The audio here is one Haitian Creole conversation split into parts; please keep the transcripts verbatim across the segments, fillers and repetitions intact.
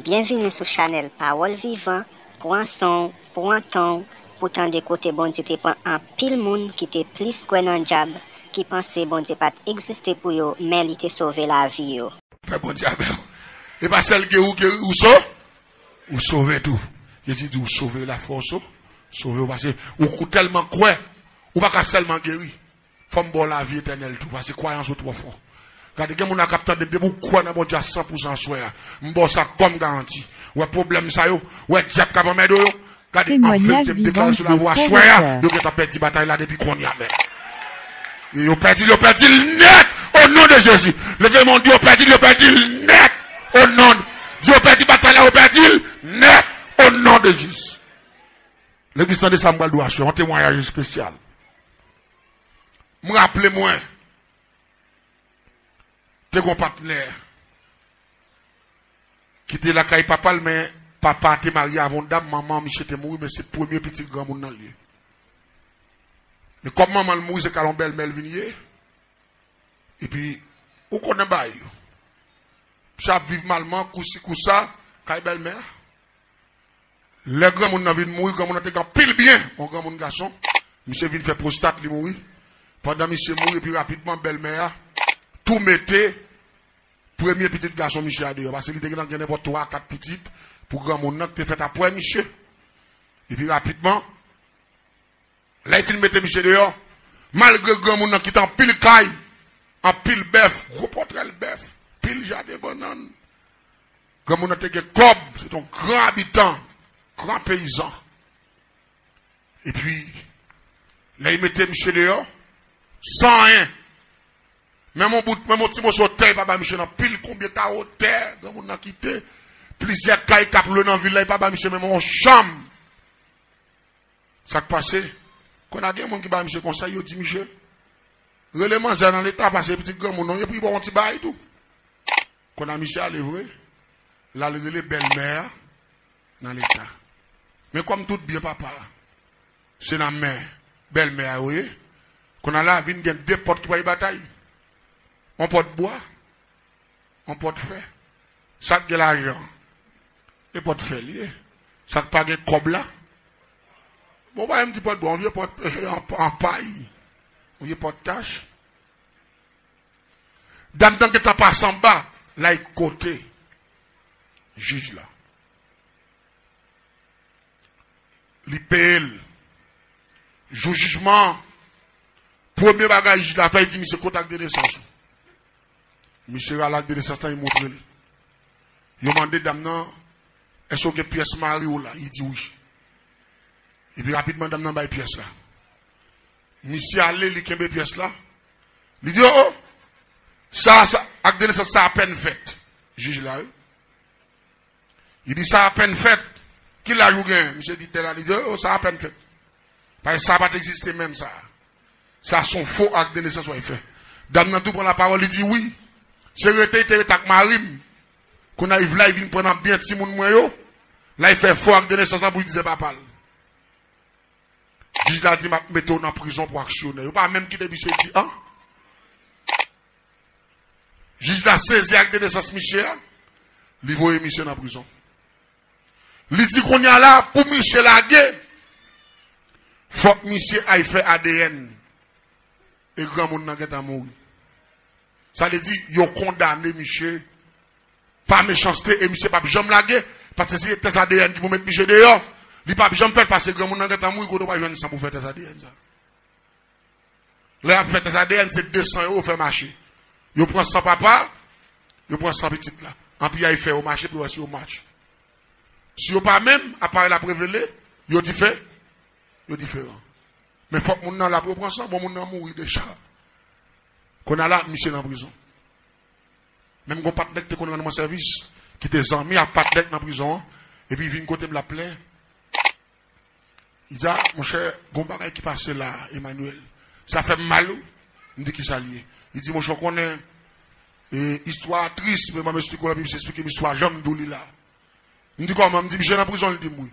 Byenvini sou chanèl Pawòl Vivan. Pran son w, pran tan w pou tande kote Bondye te pran anpil moun ki te plis kwè nan dyab, ki panse Bondye pa t egziste pou yo, men li te sove lavi yo. Fè Bondye avè w. E pa sèl geri w geri, ou so, ou sove tou. Jezi di ou sove, lafwa w so, sove w pase, ou, ou tèlman kwè, ou pa ka sèlman geri. Fò m ba w lavi etènèl tou, paske kwayans ou twò fò. Gade, gen moun la k ap tande m, depi w kwè nan Bondye a san pou san aswè a, m ba w sa kòm garanti. Ou wè pwoblèm sa yo, ou wè dyab k ap anmède w yo, gade, an verite, m deklare sou lavi w aswè a, yo gentan pèdi batay la depi kounye a menm. E yo pèdi l, yo pèdi l nèt, o non de Jezi. Leve men w, di yo pèdi l, yo pèdi l nèt, o non. Di yo pèdi batay la, yo pèdi l nèt, o non de Jezi. Legliz, tande sa m pral di w aswè, yon temwayaj espesyal. M raple mwen, te gon patnè ki te lakay papa l, men papa a te marye avè yon dam, manman misye te mouri, men se premye pitit granmoun nan l ye. Men kòm manman l mouri, se ka yon bèlmè l vin ye. Epi, ou konnen bagay yo. Misye ap viv malman, kousi kousa, kay bèlmè a. Lè granmoun nan vin mouri, granmoun nan te gen anpil byen, yon granmoun gason. Misye vin fè pwostat li mouri. Pandan misye mouri, epi rapidman, bèlmè a tou mete premye pitit gason misye a deyò, paske li te gentan gen nenpòt twa, kat pitit pou granmoun nan ki te fèt apre misye. Epi rapidman, lè l fin mete misye deyò, malgre granmoun nan kite anpil kay, anpil bèf, gwo pòtrèl bèf, pil jaden bannann, granmoun nan te gen kòb, se te yon gran abitan, gran peyizan. Epi, lè l mete misye deyò, san anyen, menm yon bout, menm yon ti moso tè, li pa bay misye nan pil, konbyen kawo tè granmoun nan kite, plizyè kay k ap lwe nan vil la, li pa bay misye menm yon chanm. Sa k pase? Kounye a gen moun ki bay misye konsèy, yo di misye, rele manzè nan leta, pase pitit granmoun nan, epi ba w yon ti bagay tou. Kounye a misye ale vre, l al rele bèlmè a nan leta. Men kòm tout byen papa a, se nan men bèlmè a yo ye, kounye a la vin gen de pòt ki pral batay. Yon pòt bwa, yon pòt fè. Sa k gen lajan, e pòt fè l ye. Sa k pa gen kòb la, bon, pa menm di pòt bwa, yon vye pòt an, an pay, yon vye pòt tach. Dam nan gentan pase anba, l al kote jij la. Li peye l. Jou jijman an, premye bagay jij la fè, li di misye, kote ak de nesans ou? Misye rale ak de nesans lan, li montre l. Yo mande dam nan, èske w gen pyès mari w la? Li di wi. Epi rapidman, dam nan bay pyès la. Misye ale, li kenbe pyès la. Li di, o, o, sa, sa, ak de nesans sa apèn fèt. Jij la, wi. Li di, sa apèn fèt. Ki laj ou genyen? Misye di, tèl laj. Li di, o, sa apèn fèt. Paske sa pa t egziste menm, sa. Sa se yon fo ak de nesans w al fè. Dam nan tou pran lapawòl, li di, wi. Se rete, li te rete ak mari m. Kounye a, li vle, li vin pran nan byen timoun mwen yo. L al fè fo ak de nesans lan pou li di se papa l. Jij la di, m ap mete w nan prizon pou aksyonè. Yo pa menm kite misye di an. Jij la sezi ak de nesans misye a, li voye misye nan prizon. Li di kounye a la, pou misye lage, fòk misye al fè A D N. E granmoun nan gentan mouri. Sa vle di, yo kondane misye pa mechanste e misye p ap janm lage, paske se tès A D N ki pou met misye deyò. Li p ap janm fè l, paske granmoun nan gentan mouri, kote w pral jwenn san pou fè tès A D N sa? Lè y ap fè tès A D N, se de san ewo fè mache. Yo pran san papa, yo pran san pitit la. Anpi a, y fè yo mache pou yo wè si yo match. Si yo pa menm, aparèy la ap revele, yo dife-, yo diferan. Men fòk moun nan la pou yo pran san, bon, moun nan mouri deja. Kounye a la, misye nan prizon. Menm gon patnè k te konn rann mwen sèvis, ki te zanmi ak patnè k nan prizon an, epi vin kote m, l ap plenyen. Li di, a, monchè, gon bagay ki pase la, Emmanuel. Sa fè m mal, wi. M di, kisa l ye? Li di, monchè, w konnen, e, istwa a tris, men ban m esplike w, epi misye esplike m istwa a jan m di w li la. M di, kòman? M di, misye nan prizon, li di m wi.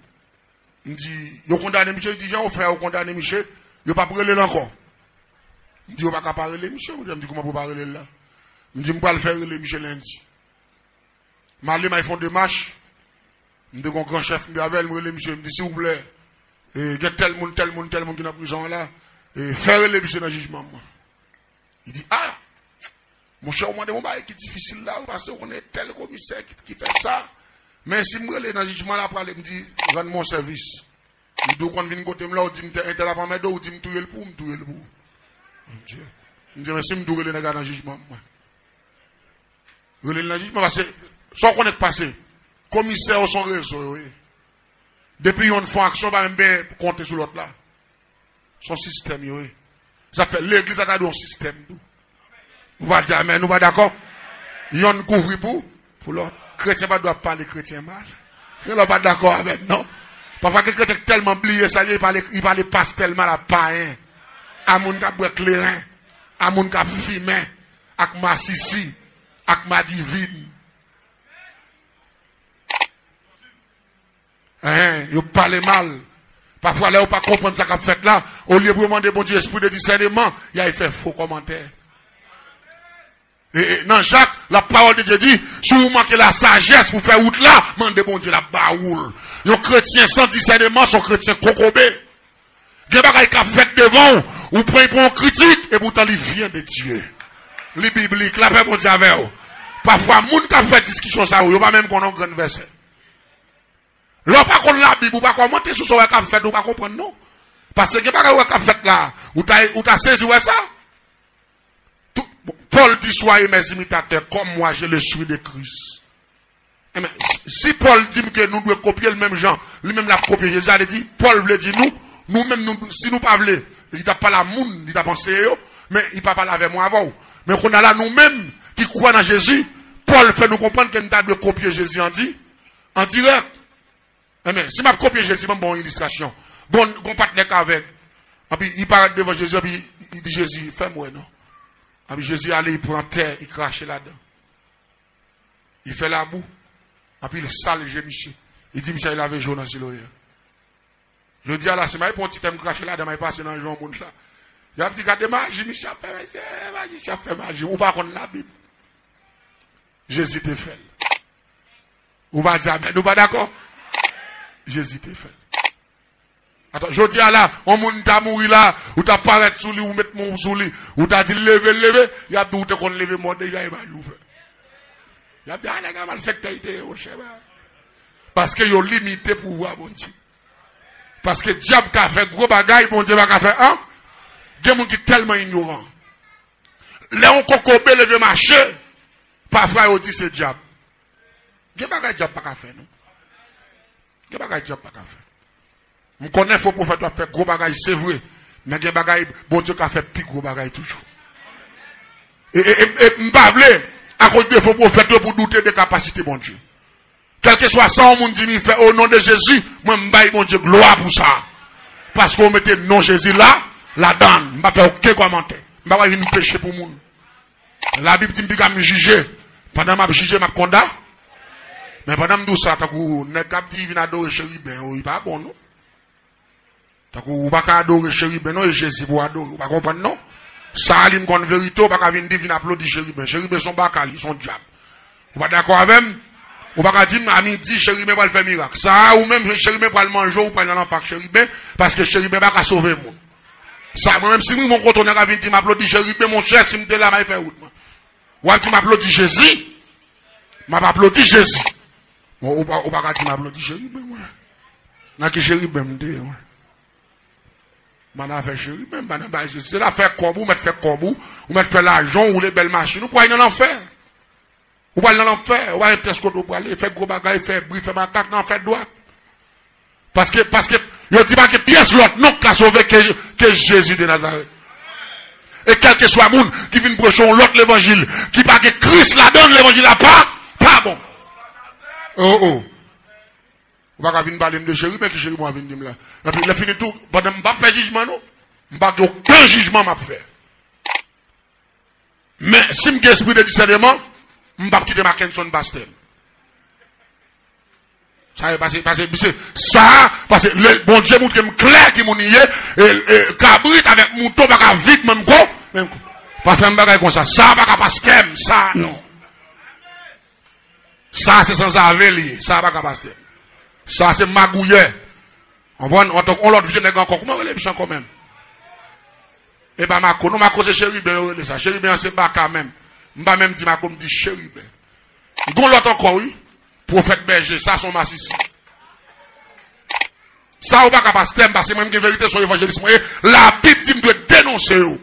M di, yo kondane misye? Li di, jan yo fè a, yo kondane misye, yo p ap rele l ankò. M di, yo pa ka pa rele misye, m di, kòman pou yo pa rele l la? M di, m pral fè rele misye lendi. M ale, m al fè yon demach, M te gon gran chèf, m te avè l, m rele misye, m di, "Silvouplè, e, gen tèl moun, tèl moun, tèl moun ki nan prizon an la, e, fè rele misye nan jijman mwen." Li di, "A! Monchè, ou mande yon bagay ki difisil la, wi, paske ou konnen tèl komisè ki, ki fè sa. Men si m rele nan jijman la, prale," m di, "Rann mwen yon sèvis." Li di, "Ou konn vin kote m la, ou di m entèl ap anmède w, ou di m touye l pou ou, m touye l pou ou." M di, m di, "Men si m tou rele nèg la nan jijman mwen." Rele l nan jijman, paske sa w konnen k pase. Komisè yo se yon rezo yo ye. Depi yonn fè yon aksyon, pa menm benyen konte sou lòt la. Se yon sistèm yo ye. Sa fè legliz la ta dwe yon sistèm tou. Nou pa di amèn, nou pa dakò? Yonn kouvri pou, pou lòt. Kretyen pa dwe ap pale kretyen mal. Se lè w pa dakò avè m, non. Pafwa gen kretyen ki tèlman bliye sa l ye, li pale, li pale pastè l mal a payen, a moun k ap bwè kleren, a moun k ap fimen, ak masisi, ak madivin. Hein, yo pale mal. Pafwa, lè yo pa konprann sa k ap fèt la, olye pou yo mande Bondye espri de disèneman, y al fè fo kòmantè. E, e, nan Jak, la pawòl de Dye di, si w manke lasajès pou fè wout la, mande Bondye, l ap ba ou l. Yon kretyen san disèneman, se yon kretyen kokobe. Gen bagay k ap fèt devan w, ou pran, pran yon kritik, e poutan li vyen de Dye. Li biblik, lapè Bondye avè w. Pafwa, moun k ap fè diskisyon sa yo, yo pa menm konn yon grenn vèsè. Lè w pa konn Labib, ou pa kòmante sou sa w wè k ap fèt, ou pa konprann non. Paske gen bagay ou wè k ap fèt la, ou ta, ou ta sezi wè sa. Tout, bon, Pòl di, "Soyez mes imitateurs, comme moi j'ai le souffle de Christ." Enben, si, si Pòl di m ke nou dwe kopye l menm jan, li menm l ap kopye Jezi, sa vle di, Pòl vle di nou, nou menm, nou, si nou pa vle, li t ap pale a moun, li t ap anseye yo, men li pa pale avè mwen, avè w. Men kounye a la, nou menm ki kwè nan Jezi, Pòl fè nou konprann ke n ta dwe kopye Jezi an di, an dirèk. Enben, si m ap kopye Jezi, ban m ba w yon ilistrasyon. Gon, gon patnè k avèg. Anpi, li parèt devan Jezi, anpi, li di Jezi, "Fè m wè, non." Anpi, Jezi ale, li pran tè, li krache ladan. Li fè labou. Anpi, li sal je misye. Li di misye al lave je w nan Siloe. Jodi a la, si m al pran yon ti tè m krache ladan, m al pase nan je yon moun la, y ap di, "Gade maji misye ap fè, mesye, maji misye ap fè maji." Ou pa konn Labib. Jezi te fè l. Ou pa di amèn, ou pa dakò? Jezi te fè l. Atann, jodi a la, yon moun ta mouri la, ou ta parèt sou li, ou met men w sou li, ou ta di l leve, l leve, y ap di w te konn leve mò deja, e pa jou fè. Y ap di, "A, nèg la malfektè li te ye, monchè, ba." Paske yo limite pouvwa Bondye. Paske dyab ka fè gwo bagay, Bondye pa ka fè an. Gen moun ki tèlman inyoran. Lè yon kokobe leve mache, pafwa yo di se dyab. Gen bagay dyab pa ka fè, non. Gen bagay dyab pa ka fè. M konnen fo pwofèt yo ap fè gwo bagay, se vre. Men gen bagay, Bondye ka fè pi gwo bagay toujou. E, e, e, e m pa vle, akoz de fo pwofèt yo, pou doute de kapasite Bondye. Kèlkeswa sa yon moun di m li fè, o non de Jezi, mwen m bay Bondye glwa pou sa. Paske w mete non Jezi la, ladan l. M pa fè okenn kòmantè. M pa pral vin peche pou moun. Labib di m piga m jije. Pandan m ap jije, m ap konda. Men pandan m di w sa, tankou nèg k ap di vin adore cheriben yo, li pa bon, non. Tankou ou pa ka adore cheriben, non, e Jezi pou adore. Ou pa konprann, non? Sa a li m konn verite, ou pa ka vin di vin aplodi cheriben. Cheriben se yon baka, li se yon dyab. Ou pa dakò avè m? Ou pa ka di m, a midi, cheriben pral fè mirak. Sa a, ou menm, cheriben pral manje w, ou pral nan lanfè ak cheriben, paske cheriben pa ka sove moun. Sa, mwen menm, si m rive yon kote, nèg a vin di m aplodi cheriben, monchè, si m te la, m al fè wout mwen. W ap di m aplodi Jezi? M ap aplodi Jezi. Bon, ou pa, ou pa ka di m aplodi cheriben, mwen. Nan ki cheriben m te ye, mwen? M pa nan afè cheriben, m pa nan bagay se, se afè kòb ou, ou mèt fè kòb ou, ou mèt fè lajan w, woule bèl machin, ou pral nan lanfè. Ou pral nan lanfè, ou pa gen pyès kote ou prale, fè gwo bagay, fè bri, fè makak, nan fè dwat. Paske, paske yo di pa gen pyès lòt non k ka sove ke, ke Jezi de Nazarèt. E kèlkeswa moun ki vin preche yon lòt levanjil, ki pa gen Kris ladan l, levanjil la pa, pa bon. Oh, oh. Ou pa ka vin pale m de cheriben, ki cheriben w a vin di m la? Epi, lè fini tou, pandan m p ap fè jijman, non. M pa gen okenn jijman m ap fè. Men, si m gen espri de disèneman, m p ap kite Mackenson pastè m. Sa e pase, pase, misye, sa, pase, le, Bondye montre m klè ki moun li ye, e, e, kabrit avèk mouton pa ka viv menm ko, menm ko. Pa fè m bagay konsa. Sa pa ka pastè m, sa non. Sa se sanzave li ye, sa pa ka pastè m. Sa se magouyè. Konprann? Antank yon lòt vye nèg ankò. Kouman yo rele misye ankò menm? E pa Mako. Non, Mako se Cheriben yo rele sa. Cheriben an se Baka menm. M pa menm di Mako, m di Cheriben. Gon lòt ankò, wi. Pwofèt Bèje, sa se yon masisi. Sa ou pa ka pastè m, paske mwen m gen verite sou evanjelis mwen ye. Labib di m dwe denonse yo.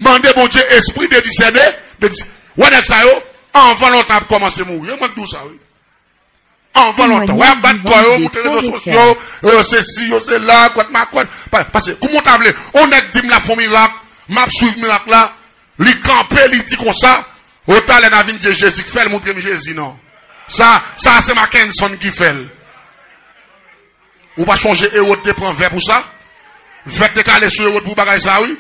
Mande Bondye espri de disène, de dis-, wè nèg sa yo, anvan lontan ap kòmanse mouri. E mwen k di w sa, wi. Anvan lontan. Wè, ap bat kò yo, moute rezo sosyo, yo se si, yo se la, kwèt makwèt. Pa-, paske, kouman w ta vle, yon nèg di m l ap fè yon mirak, m ap swiv mirak la, li kanpe, li di konsa, o talè n a vin di Jezi k fè l, montre m Jezi non. Sa, sa se Mackenson ki fè l. Ou pa chonje Ewòd te pran vè pou sa? Vè te kale sou Ewòd pou bagay sa, wi.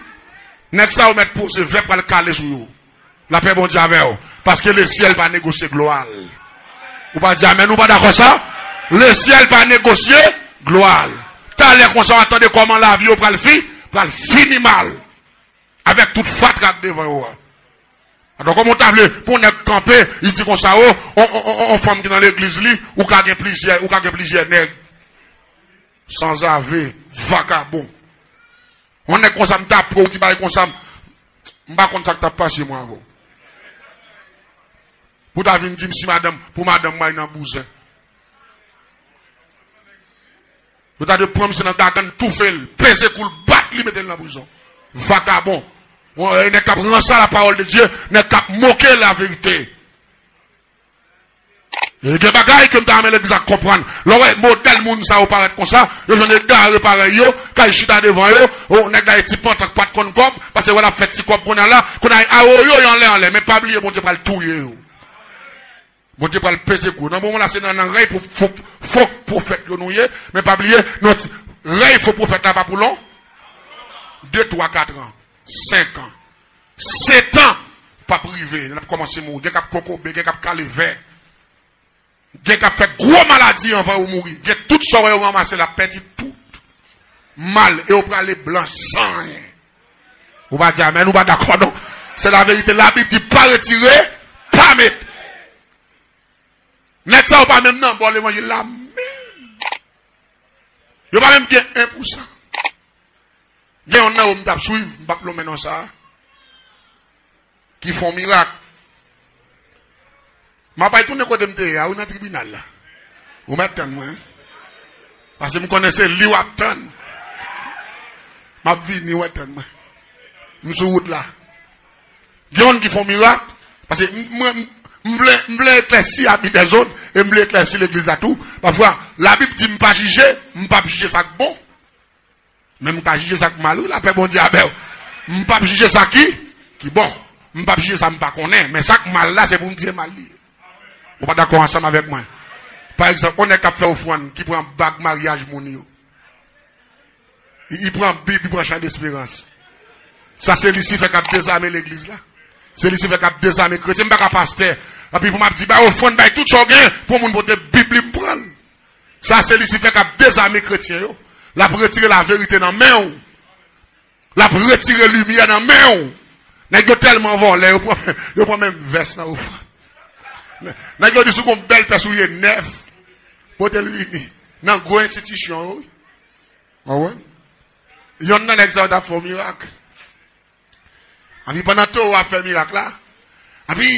Nèg sa yo mèt poze, vè pral kale sou yo. Lapè Bondye avè w. Paske lesyèl pa negosye glwa l. Ou pa di amèn, ou pa dakò sa? Lesyèl pa negosye glwa l. Talè konsa w a tande kòman lavi yo pral fi, pral fini mal. Avèk tout fatra k devan yo a. Alò, kòman w ta vle pou yon nèg kanpe, li di konsa, o, on, on, on, on fanm ki nan legliz li, ou ka gen plizyè, ou ka gen plizyè nèg. Sanzave, vagabon. Yon nèg konsa m ta pran w ti bagay konsa, m, m pa konn sa k t ap pase mwen avè w. Pou ta vin di m si madanm, pou madanm mwen nan bouzen. Yo ta dwe pran misye nan gagann, toufe l, peze kou l, bat li, mete l nan prizon. Vagabon. Yon, e nèg k ap ranse la parole de Dieu, nèg k ap moke la verite. E gen bagay ke m ta renmen legliz la konprann. Lè w wè modèl moun sa yo parèt konsa, yo jwenn egare parèy yo, kay chita devan yo, o, nèg la e ti pantan k pa t konn kòb, paske wè l ap fè ti kòb kounye a la, kounye a awoyo yo anlè anlè, men pa bliye Bondye pral touye yo. Bondye pral peze kou. Nan moman la, se nan, nan rèy pou fo, fo pwofèt yo nou ye, men pa bliye, non, ti, rèy fo pwofèt la pa pou lon, de, twa, kat an, senk an, sèt an, p ap rive, n ap kòmanse mouri. Gen k ap kokobe, gen k ap kale vè, gen k ap fè gwo maladi anvan yo mouri. Gen tout sa w wè yo ranmase la, pèdi tout. Mal, e yo prale blan san anyen. Ou pa di amèn, ou pa dakò non. Se laverite, Labib di pa retire, pa mete. Nèg sa yo pa menm nan bò levanjil la menm. Yo pa menm gen en pou san. Gen yonn nan yo m t ap swiv, m p ap lonmen non sa a, ki fè yon mirak. M ap al tounen kote m te ye a, wi, nan tribinal la. Ou mèt tann mwen. Paske m konnen se li w ap tann. M ap vini, w ap tann mwen. M sou wout la. Gen yonn ki fè yon mirak, paske m, mwen, m, m vle, m vle eklèsi ami dèzòd, e m vle eklèsi legliz la tou. Pafwa, Labib di m pa jije, m p ap jije sa k bon. Men m ka jije sa k mal, wi, lapè Bondye avè w. M p ap jije sa ki, ki bon. M p ap jije sa m pa konnen. Men sa k mal la, se pou m di se mal li ye. Ou pa dakò ansanm avèk mwen? Pa egzanp, yon nèg k ap fè ofrann, ki pran bag maryaj moun yo. Li, li pran Bib, li pran Chan Desperans. Sa se Lisifè k ap dezame legliz la. Se Lisifè k ap dezame kretyen. M pa ka pastè. Epi pou m ap di, bay ofrann, bay tout sa w gen, pou yon moun pote Bib li, m pran l. Sa se Lisifè k ap dezame kretyen yo. L ap retire laverite nan men w. L ap retire limyè nan men w. Nèg yo tèlman vòlè, yo pran, yo pran menm vès nan ofrann. Nèg yo di si w gen yon bèl pè soulye nèf, pote l vini. Nan gwo enstitisyon yo, wi. Ou konprann? Yonn nan nèg sa yo t ap fè yon mirak. Epi pandan towo ap fè mirak la, epi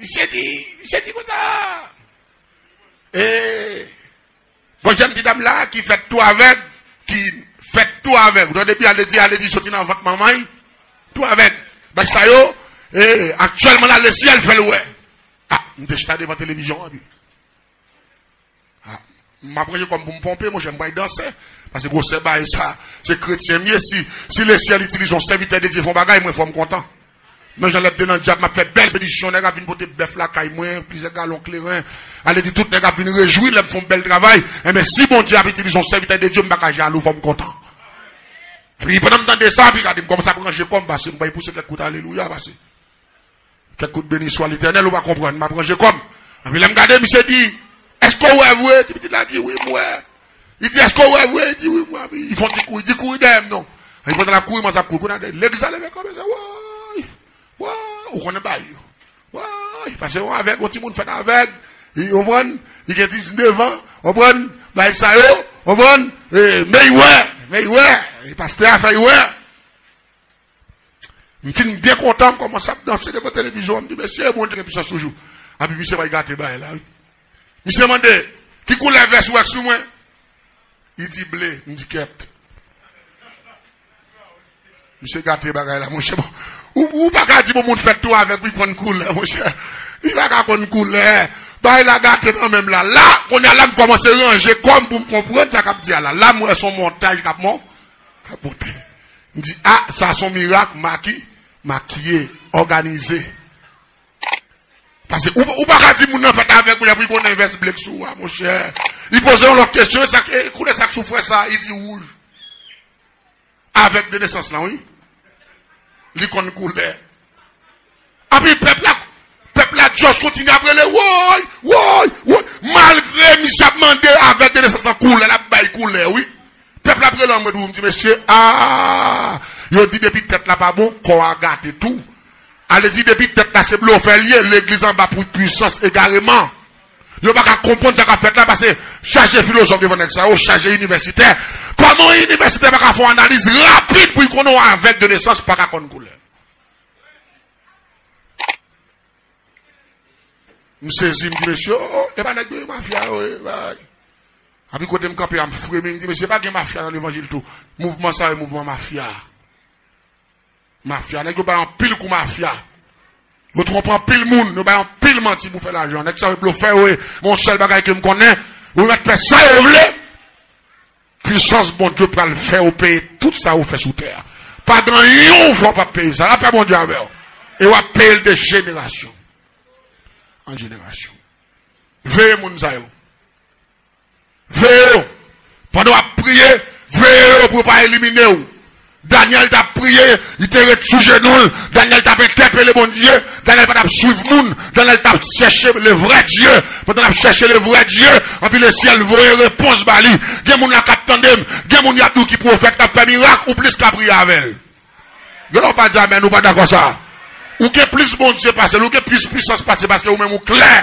misye di, misye di konsa, e, bon, jan m di dam la, ki fèt tou avèg, ki fèt tou avèg. Ou tande byen, ale di, ale di soti nan vant manman l, tou avèg. Bèk sa yo, e, aktyèlman la, lesyèl fè l wè. A, m te chita devan televizyon an, epi. A, m ap ranje kò m pou m ponpe, monchè, m pral danse. Paske gwosè bagay sa, se kretyen m ye. Si, si lesyèl itilize yon sèvitè de Dye fè yon bagay, mwen fò m kontan. Menm jan lè m te nan djab, m ap fè bèl benediksyon, nèg ap vin pote bèf lakay mwen, plizyè galon kleren. Ale di tout nèg ap vin rejwi lè m fè yon bèl travay. Enben, si Bondye ap itilize yon sèvitè de Dye, m pa ka jalou, fò m kontan. Epi pandan m tande sa, epi gade m kòmanse ap ranje kò m, paske m pral pouse kèk kout alelouya, paske kèk kout beni swa Letènèl, ou pa konprann, m ap ranje kò m. Epi lè m gade, misye di, èske w wè vre? Ti pitit la di, wi, m wè. Li di, èske w wè vre? Li di, wi, m wè. Li fè yon ti kouri, li di, kouri dèyè m non. Epi pandan l ap kouri, m ap kouri. Kounye a, legliz la leve kanpe, se, woy, woy, ou konnen bagay yo. Woy, paske yon avèg, yon timoun fèt avèg. Li, konprann? Li gen diznèf an, konprann? Bay sa yo, konprann? E, men li wè, men li wè. E pastè a fè li wè. M fin byen kontan, m kòmanse ap danse devan televizyon an, m di, "Mesye, Bondye gen pisans toujou." Epi misye bay gate bagay la, wi. Misye mande, "Ki koulè vès ou wè sou mwen?" Li di, "Ble." M di, "Kèt." Misye gate bagay la, monchè. Bon, ou, ou pa ka di bon moun fèt tou avèk, wi, konn koulè, monchè. Li pa ka konn koulè. Bagay la gate nan men m la. La, kounye a la, m kòmanse ranje kò m pou m konprann sa k ap di a la. La, m wè se yon montaj k ap mon-, k ap monte. M di, "A, sa se yon mirak, maki, makiye, òganize." Paske ou, ou pa ka di moun nan fèt avèk koulè pou li konnen vès ble k sou a, monchè. Li poze yon lòt kesyon, e sa k, e koulè sa k sou frè sa, li di wouj. Avèk de nesans lan, wi. Li konn koulè. Epi pèp la, pèp la just kontinye ap rele, woy, woy, woy. Malgre misye ap mande avèk de nesans lan koulè, l ap bay koulè, wi. Pèp la ap rele anmwet ou, m di, "Mesye, a, yo di depi tèt la pa bon, kò a gate tou." Ale di depi tèt la se blofè l ye, legliz anba pou pwisans egareman. Yo pa ka konprann sa k ap fèt la, paske chaje filozòf devan nèg sa yo, chaje inivèsitè. Kòman yon inivèsitè pa ka fè yon analiz rapid pou l konnen yon avèg de nesans pa ka konn koulè? M sezi, m di, "Mesye, o, o, e pa nèg yo ye mafya yo, e, bay." Epi kote m kanpe a, m fremi, m di, "Mesye, pa gen mafya nan levanjil tou. Mouvman sa yo, mouvman mafya." Mafya, nèg yo bay anpil kou mafya. Yo twonpe anpil moun, yo bay anpil manti pou fè lajan. Nèg sa yo blofè yo ye. Men yon sèl bagay ke m konnen, yo mèt fè sa yo vle. Pwisans Bondye pral fè yo peye tout sa yo fè sou tè a. Pa gen yon fwa w p ap peye sa. Lapè Bondye avè w. E w ap peye l de jenerasyon an jenerasyon. Veye moun sa yo. Veye yo. Pandan w ap priye, veye yo pou yo pa elimine w. Danyèl t ap priye, li te ret sou jenou l. Danyèl t ap entèpele Bondye. Danyèl pa t ap swiv moun. Danyèl t ap chèche le vrè Dye. Pandan l ap chèche le vrè Dye, anpi lesyèl voye repons ba li. Gen moun la k ap tande m. Gen moun y ap di w ki pwofèt k ap fè mirak, ou plis ka priye avè l. Gen lè w pa di amèn, ou pa dakò sa. Ou gen plis Bondye pase l, ou gen plis pwisans pase, paske ou menm ou klè.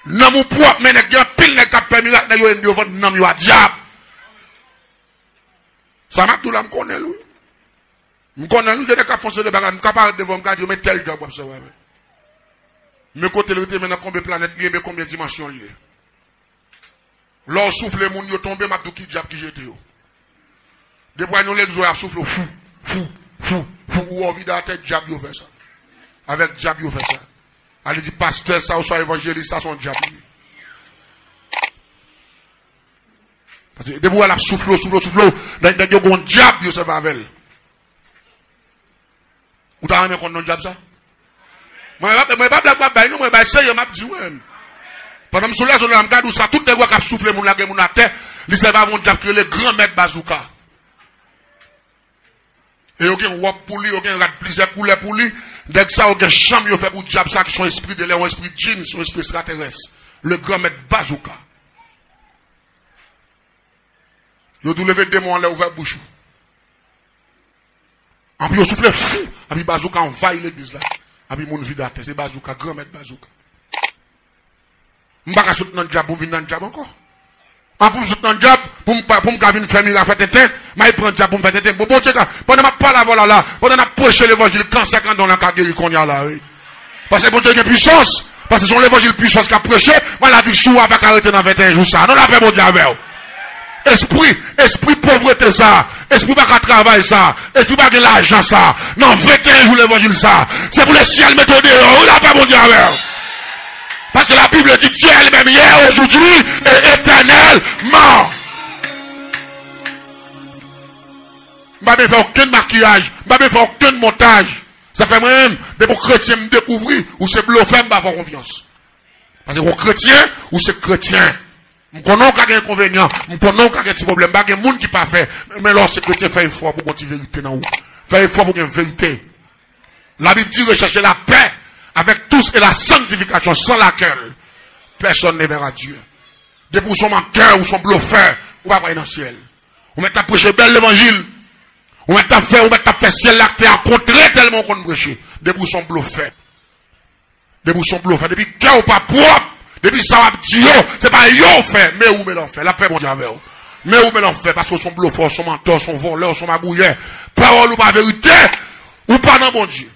Nanm ou pwòp, men nèg, gen anpil nèg k ap fè mirak, nèg yo, yo vann nanm yo a dyab. Sa m ap di w la, m konnen l, wi. M konnen l, wi, gen nèg k ap fè yon seri de bagay, m ka parèt devan w, m ka di w, men tèl dyab w ap sèvi avè l. Men kote l rete, men nan konbyen planèt li ye, men konbyen dimansyon l ye. Lè w soufle moun yo tonbe, m ap di w ki dyab ki jete yo. Depi w al nan legliz yo, y ap soufle w, fou, fou, fou, fou, ou wè w vide atè, dyab yo fè sa. Avèk dyab yo fè sa. Ale di pastè sa, oswa evanjelis sa, se yon dyab li ye. Paske depi w wè l ap soufle w, soufle w, soufle w, nèg, nèg yo gen yon dyab yo sèvi avè l. Ou ta renmen konn non dyab sa? Mwen, mwen, mwen pa blag m ap bay, non, mwen bay serye, m ap di, mwen. Pandan m sou lèzonn la, m ka di w sa, tout nèg w wè k ap soufle moun, lage moun atè, li sèvi avè yon dyab ki rele Granmèt Bazouka. E yo gen wòb pou li, yo gen rad plizyè koulè pou li. Nèg sa yo gen cham yo fè pou dyab sa, ki se yon espri delè, yon espri djin, se yon espri ekstratèrès. Le Granmèt Bazouka. Yo di w leve demon anlè, ouvè bouch ou. Anpi yo soufle, fou! Anpi bazouka anvayi legliz la. Anpi moun vide atè. Se bazouka, Granmèt Bazouka. M pa ka sot nan dyab pou m vin nan dyab ankò. An pou m sot nan dyab, pou m pa, pou m ka vin fè mirak, fè tenten, m al pran dyab pou m fè tenten. Bon, Bondye ka, pandan m ap pale avè w la, la, pandan n ap preche levanjil, kansè kandon an ka geri kounye a la, wi. Paske Bondye gen pwisans. Paske se yon levanjil pwisans k ap preche, maladi sou a pa ka rete nan venteyen jou sa. Non, lapè Bondye avè w. Espri, espri povrete sa, espri pa ka travay sa, espri pa gen lajan sa, nan venteyen jou levanjil sa, se pou lesyèl mete w deyò, wi, lapè Bondye avè w. Paske la Bible dit, Dieu est le même hier, aujourd'hui et éternellement. M pa bezwen fè okenn makiyaj, m pa bezwen fè okenn montaj. Sa fè mwen menm, depi yon kretyen m dekouvri, ou se blofè, m pa fè w konfyans. Paske yon kretyen, ou se kretyen. M konnen w ka gen enkonvenyan, m konnen w ka gen ti pwoblèm, pa gen moun ki pafè. Men lè w se kretyen, fè efò pou gon ti verite nan ou. Fè efò pou gen verite. La Bible dit, recherchez la paix avec tous et la sanctification, sans laquelle personne ne verra Dieu. Depi w se yon mantè, ou se yon blofè, ou pa pral nan syèl. Ou mèt ap preche bèl levanjil. Ou mèt ap fè, ou mèt ap fè syèl la ak tè a kontre tèlman ou konn preche. Depi w se yon blofè. Depi w se yon blofè. Depi kè w pa pwòp, Depi sa w ap di yo, se pa yo w fè, men ou men l an fè. Lapè Bondye avè w. Men ou men l an fè, paske w se yon blofè, w se yon mantè, w se yon vòlè, w se yon magouyè. Pawòl ou pa verite, ou pa nan Bondye.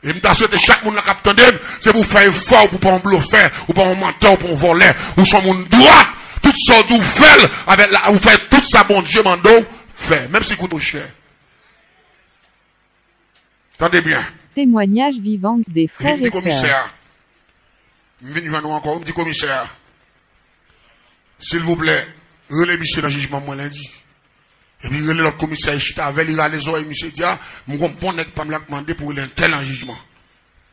E m ta swete chak moun la k ap tande m, se pou w fè efò, ou pou pa yon blofè, ou pa yon mantè, ou pa yon vòlè, ou se yon moun dwat. Tout sa w di w fè l, avèk la, ou fè tout sa Bondye mande w fè, menm si koute w chè. Tande byen. Témoignage vivant des frères et sœurs. Epi m di komisè a, m vin jwenn ou ankò, m di komisè a, silvouplè, rele misye nan jijman mwen lendi. Epi rele lòt komisè, chita avè l, li rale zòrèy misye, di a, m gon bon nèg pa m la k mande pou rele entèl nan jijman.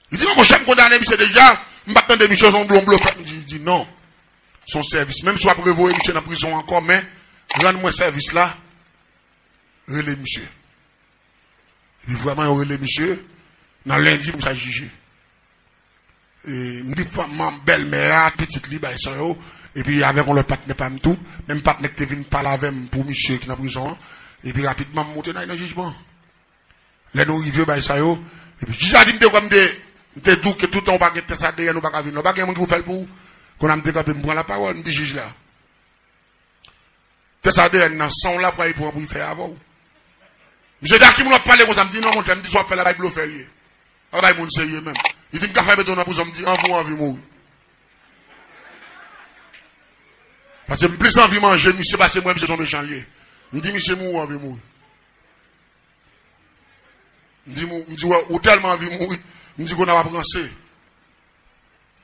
Li di non monchè, m kondane misye deja, m pa t tande misye, se yon blon blofè. M di, li di non. Se yon sèvis. Menm si w ap revoye misye nan prizon ankò, men rann mwen sèvis la, rele misye. Epi vrèman, yo rele misye nan lendi pou sa jije. E, m di fanm, manm, bèlmè a, pitit li, bay sa yo. Epi avèk yon lòt patnè pa m tou. Menm patnè ki te vin pale avè m pou misye ki nan prizon an. Epi rapidman, m moute n al nan jijman. Lè nou rive, bay sa yo. Epi jij la di m te kwè m te, m te di w ke toutan ou pa gen tès A D N, ou pa ka vin la. Ou pa gen moun ki pou fè l pou ou. Kounye a m te kanpe, m pran lapawòl, m di jij la. Tès A D N nan san w la pral pran pou l fè avè w. Misye di, a ki moun w ap pale konsa? M di, non, monchè, m di, sa w ap fè la, bay blofè l ye. Pa bay moun serye menm. Li di, m ka fè mete w nan prizon, m di, anvi w anvi mouri. Paske m plis anvi manje misye, paske m wè misye se yon mechan l ye. M di, misye mouri, anvi mouri. M di, mou-, m di, wè, ou tèlman anvi mouri. M di, kounye a w ap ranse.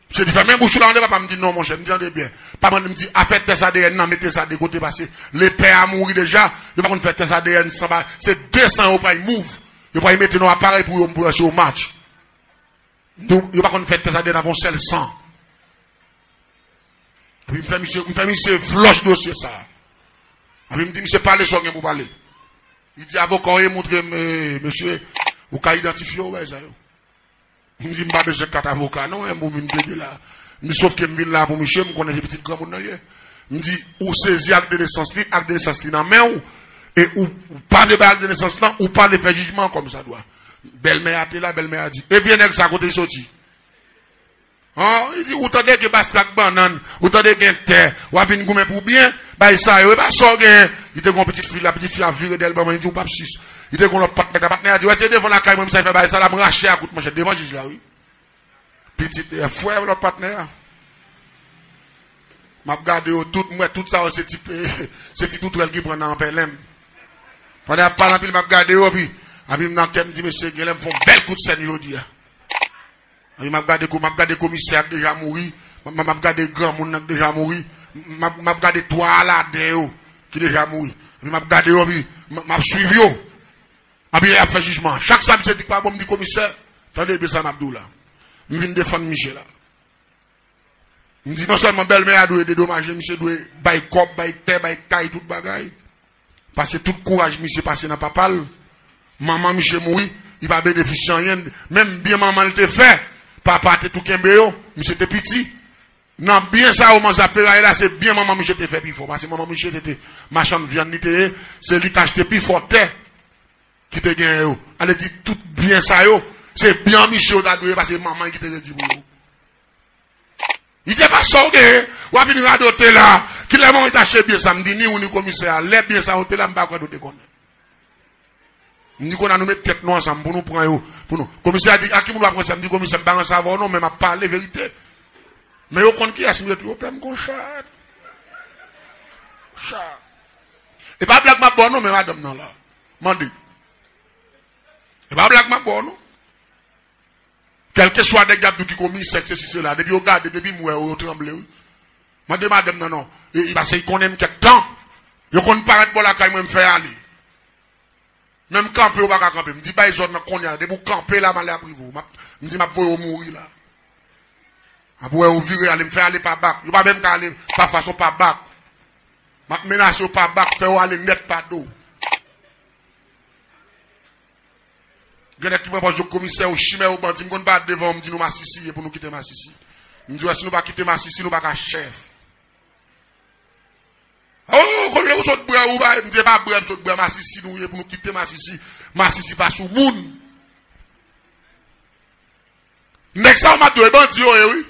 Misye di, fèmen bouch ou la, tande papa. M di, non, monchè, m di, tande byen. Pa mande m di, afè tès A D N nan, mete sa de kote, paske lepè a mouri deja, yo pa konn fè tès A D N san ba, se de san yo pral mouv. Yo pral mete nan aparèy pou yo, pou yo match. Yo, yo pa konn fè tès A D N avè yon sèl san. Epi m fè misye, m fè misye flòch dosye sa. Epi m di, misye, pale sa w gen pou pale. Li di, avoka w ye, montre m, eh, mesye, ou ka idantifye w, bagay sa yo. M di, m pa bezwen kat avoka non, e moun vin plede la. M di, sof ke m vin la pou misye, m konnen se pitit granmoun nan l ye. M di, ou sezi ak de nesans li, ak de nesans li nan men w, e ou, ou pa vle bay ak de nesans lan, ou pa vle fè jijman kòmsadwa. Bèlmè a te la, bèlmè a di, e vye nèg sa kote l soti? An, li di, ou tande gen bastrak bannann, ou tande gen tè, w ap vin goumen pou byen, bay sa yo, e pa sa w genyen. Li te gon pitit fi la, pitit fi a vire dèyè l ban mwen, li di, ou p ap sis. Li te gon lòt patnè, patnè a di, wè se devan lakay mwen misye fè bay sa la, m rache a kout manchèt devan jij la, wi. Pitit, e, frè lòt patnè a. M ap gade yo tout, m wè tout sa yo se ti pe-, se ti toutwèl ki pran nan anpè lenm. Pandan y ap pale anpil, m ap gade yo, epi, epi m nan kè m di, mesye, genlè m fè yon bèl kout sèn jodi a. Epi m ap gade ko-, m ap gade komisè a k deja mouri, m, m, m ap gade granmoun nan k deja mouri, m ap, m ap gade twa Aladen yo ki deja mouri. Epi m ap gade yo, epi m, m ap swiv yo. Epi y ap fè jijman. Chak sa misye di k pa bon, m di, komisè, tande byen sa m ap di w la. M vin defann misye la. M di, non sèlman bèlmè a dwe dedomaje, misye dwe bay kòb, bay tè, bay kay, tout bagay. Paske tout kouraj misye pase nan papa l. Manman misye mouri, li pa benefisye anyen. Menm byen manman l te fè, papa te tou kenbe yo, misye te piti. Nan byen sa yo manzè ap feraye la, se byen manman misye te fè pi fò. Paske manman misye se te machann vyann li te ye, se li t achte pi fò tè ki te genyen yo. Ale di tout byen sa yo, se byen misye yo ta dwe ye, paske manman ki te redi pou yo. Li di, e pa sa w genyen, w ap vin radote la. Kilè manman t achte byen sa? M di, ni ou ni komisè a. Lè byen sa yo te la, m pa kwè nou te konnen. M di, kounye a nou met tèt nou ansanm pou nou pran yo, pou nou. Komisè a di, a ki moun w ap ranse? M di, komisè, m pa ranse avè w non, men m ap pale verite. Men yo konn kiyès m ye tou, yo pè m gon chat. Chat. E pa blag m ap ba w non, men madanm nan la. Mande. E pa blag m ap ba w non. Kèlkeswa nèg y ap di w ki komisè, se si, se la. Depi yo gade, depi m wè yo, yo tranble, wi. Mande madanm nan, non. E, e, paske y konnen m kèk tan. Yo konn parèt bò lakay mwen, m fè ale. Menm kanpe, yo pa ka kanpe. M di, bay zòn nan kounye a la. Depi w kanpe la, malè ap rive w. M ap, m di, m ap voye w mouri la. M ap wè yo vire ale, m fè ale pa bak. Yo pa menm ka ale pa fas, yon pa bak. M ap menase yo pa bak, fè yo ale nèt pa do. Gen nèg ki pran pòz yo komisè, yo chimè, yo bandi. M konn parèt devan yo, m di nou masisi ye pou nou kite masisi. M di, wè, si nou pa kite masisi, nou pa ka chèf. O, kote ou sot bwè, ou pa, m di, e pa bwè m sot bwè, masisi nou ye pou nou kite masisi. Masisi pa sou moun. Nèg sa yo m ap di yo, e bandi yo ye, wi.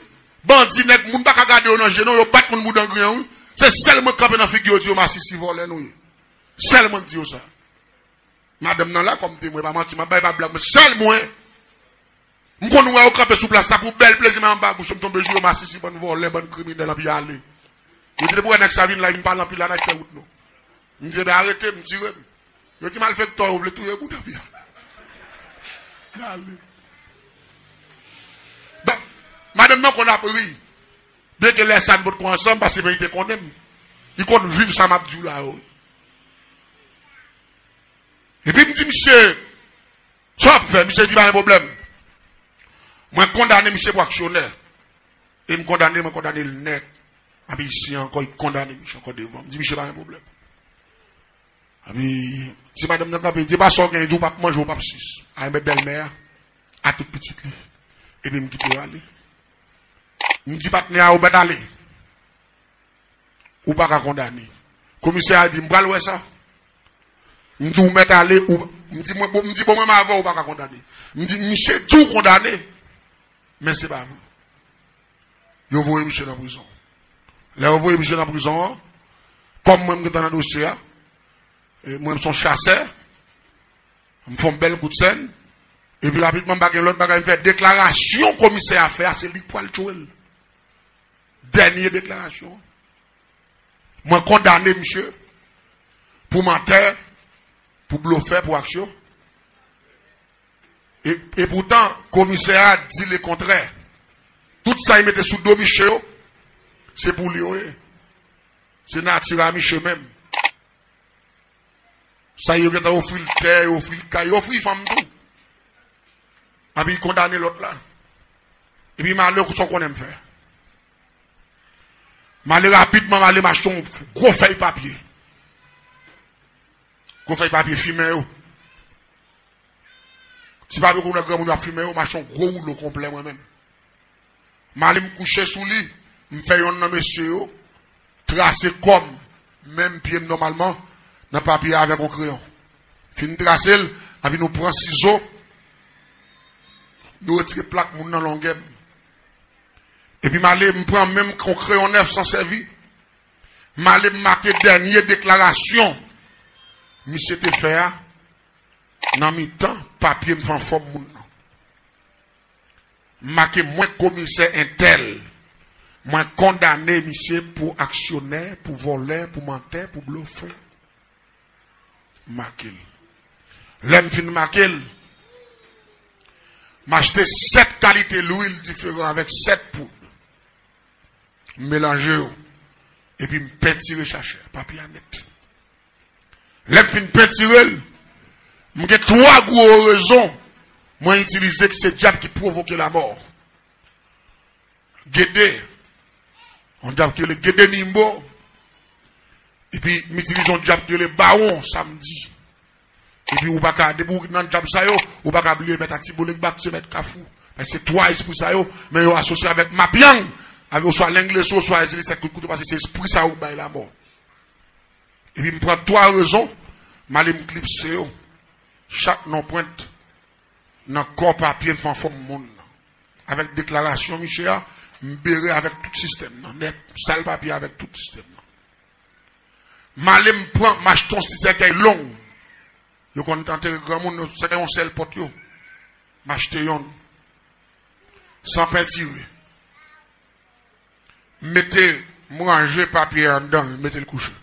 Bandi, nèg, moun pa ka gade yo nan je, non, yo bat moun bouda an griyen, wi. Se sèl mwen k kanpe nan figi yo, di yo masisi, vòlè nou ye. Sèl mwen k di yo sa. Madanm nan la kòm temwen, pa manti, m ap bay pa blag, men sèl mwen. M konn wè yo kanpe sou plas la pou bèl plezi, men anba bouch yo, m tonbe sou yo, masisi, bann vòlè, bann kriminèl, anpi ale. Yo di, depi w wè nèg sa vin la, vin pale anpil la, n a fè wout nou. M di, ben, arete, m tire m. Yo di malfektè, yo vle touye moun anpi ale. Bon, madanm nan konn ap ri. Byenke lè sa n potko ansanm, paske men li te konnen m. Li konn viv sa m ap di w la yo. Epi m di misye, sa w ap fè? Misye di pa gen pwoblèm. Mwen kondane misye pou aksyonè. E m kondane, mwen kondane l nèt. Epi isi ankò, li kondane misye ankò devan. M di misye pa gen pwoblèm. Epi, ti madanm nan kanpe, di, pa sa w gen, di w p ap manje, w p ap sis. A, enben bèlmè a, a tout pitit li. Epi m kite yo ale. M di patnè a, ou mèt ale. Ou pa ka kondane. Komisè a di, m pral wè sa. M di, ou mèt ale, ou, m di, mwen, bon, m di, bon, mwen, m avè w, ou pa ka kondane. M di, misye di w kondane, men se pa vre. Yo voye misye nan prizon. Lè yo voye misye nan prizon an, kòm mwen, m gentan nan dosye a, e mwen, m se yon chasè, m fè yon bèl kout sèn, epi rapidman, m pa gen lòt bagay, m fè deklarasyon komisè a fè a, se li k pral tchwe l. Dènye deklarasyon. Mwen kondane misye pou mantè, pou blofè, pou aksyon. E, e poutan, komisè a di lekontrè. Tout sa li mete sou do misye yo, se pou li yo ye. Se nati a misye menm. Sa yo gentan ofri l tè, yo ofri l kay, yo ofri fanm tou. Epi kondane lòt la. Epi m ale, sa w konnen m fè? M ale rapidman, m ale m achte yon gwo fèy papye. Gwo fèy papye fimen yo. Ti papye koulè granmoun yo ap fimen yo, m achte yon gwo woulo konplè mwen menm. M ale m kouche sou li, m fè yonn nan mesye yo trase kò m, menm pye m nòmalman, nan papye a avèk yon kreyon. Fin trase l, epi nou pran sizo, nou retire plak moun nan longè m. Epi m ale, m pran menm yon kreyon nèf san sèvi, m ale m make dènye deklarasyon misye te fè a nan mitan papye m fè anfòm moun nan. M make mwen komisè entèl, mwen kondane misye pou aksyonè, pou vòlè, pou mantè, pou blofè. M make l. Lè m fin make l, m achte sèt kalite lwil diferan avèk sèt poud. M melanje yo. Epi m pentire chachè, papye a nèt. Lè m fin pentire l, m gen twa gwo rezon mwen itilize ki se dyab ki pwovoke lamò. Gede, yon dyab ki rele Gede Nimbo. Epi m itilize yon dyab ki rele Bawon Samdi. Epi ou pa ka, depi w nan dyab sa yo, ou pa ka bliye mèt Atibolegba ki se mèt Kafou. Paske se twa espri sa yo, men yo asosye avèk Mapyang, avèk oswa Lengleso, oswa Ezili Sèt Kout Kouto, paske se espri sa yo k bay lamò. Epi m pran twa rezon, m ale m klipse yo. Chak non pwent nan kò papye m fè anfòm moun nan. Avèk deklarasyon misye a, m bere avèk tout sistèm nan. Nèt, m sal papye avèk tout sistèm nan. M ale m pran, m achte yon ti sèkèy long. Yo konn antere granmoun, yo sèkèy yon sèl pòt yo. M achte yonn. San pentire. M mete, m ranje papye a anndan l, m mete l kouche.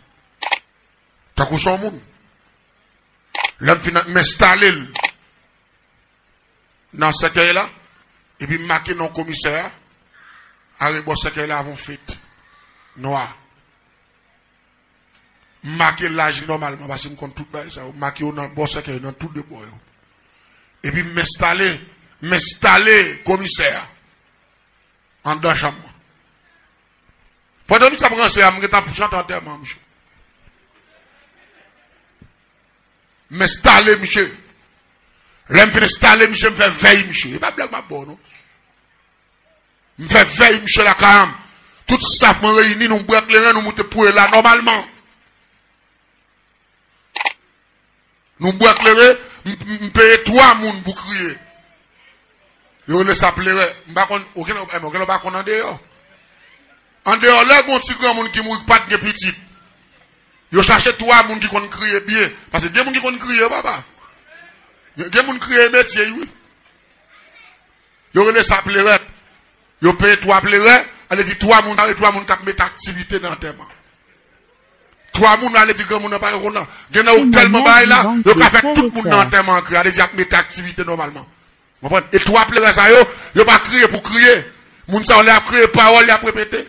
Tankou se yon moun. Lè m fin, m enstale l nan sèkèy la, epi m make non komisè a, arebò sèkèy la avè yon fèt nwa. M make laj li nòmalman, paske m konn tout bagay sa yo. M make yo nan bò sèkèy, nan tout de bò yo. Epi m enstale, m enstale komisè a anndan chanm mwen. Pandan misye ap ranse a, m gentan ap chante antèman misye. M enstale misye. Lè m fin enstale misye, m fè vèy misye. E pa blag m ap ba w, non. M fè vèy misye lakay an. Tout staf mwen reyini, nou bwè kleren, nou moute pou la nòmalman. Nou bwè kleren, m, m, m peye twa moun pou kriye. Yo rele sa plerè. M pa konn, ou gen, ou gen, ou pa konn andeyò. Andeyò, lè gon ti granmoun ki mouri, ki pa t gen pitit. Yo chache twa moun ki konn kriye byen. Paske gen moun ki konn kriye, papa. Gen, gen moun kriye metye, wi. Yo rele sa plerè. Yo peye twa plerè, ale di twa moun, ale twa moun k ap mete aktivite nan antèman. Twa moun, ale di granmoun nan pa gen konn nan. Gen nan ou tèlman bay la, yo ka fè tout moun nan antèman an kriye, ale di ap mete aktivite nòmalman. Konprann? E twa plerè sa yo, yo pa kriye pou kriye. Moun sa yo lè ap kriye pawòl, y ap repete.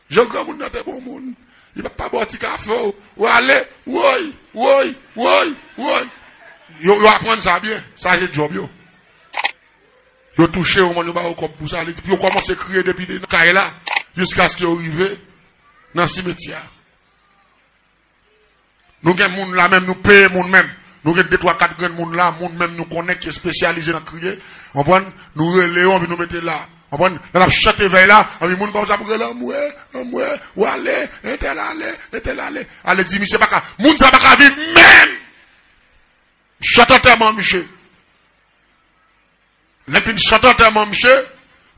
Jan granmoun nan te bon moun. Li pa, pa ba w ti kafe w. Ou ale, woy, woy, woy, woy. Yo, yo aprann sa byen. Sa se djòb yo. Yo touche yo, man, yo ba yo kòb pou sa. Li di, pou yo kòmanse kriye depi de nan kay la, jiskaske yo rive nan simetyè a. Nou gen moun la menm, nou peye moun menm. Nou gen de, twa, kat grenn moun la, moun menm nou konnen ki espesyalize nan kriye. Konprann? Nou rele yo, anpi nou mete la. Konprann? Lè n ap chante vèy la, anpi moun kòmanse ap rele, anmwe, anmwe, ou ale, entèl ale, entèl ale. Ale di misye pa ka, moun sa pa ka viv menm. Chante antèman misye. Lè n fin chante antèman misye,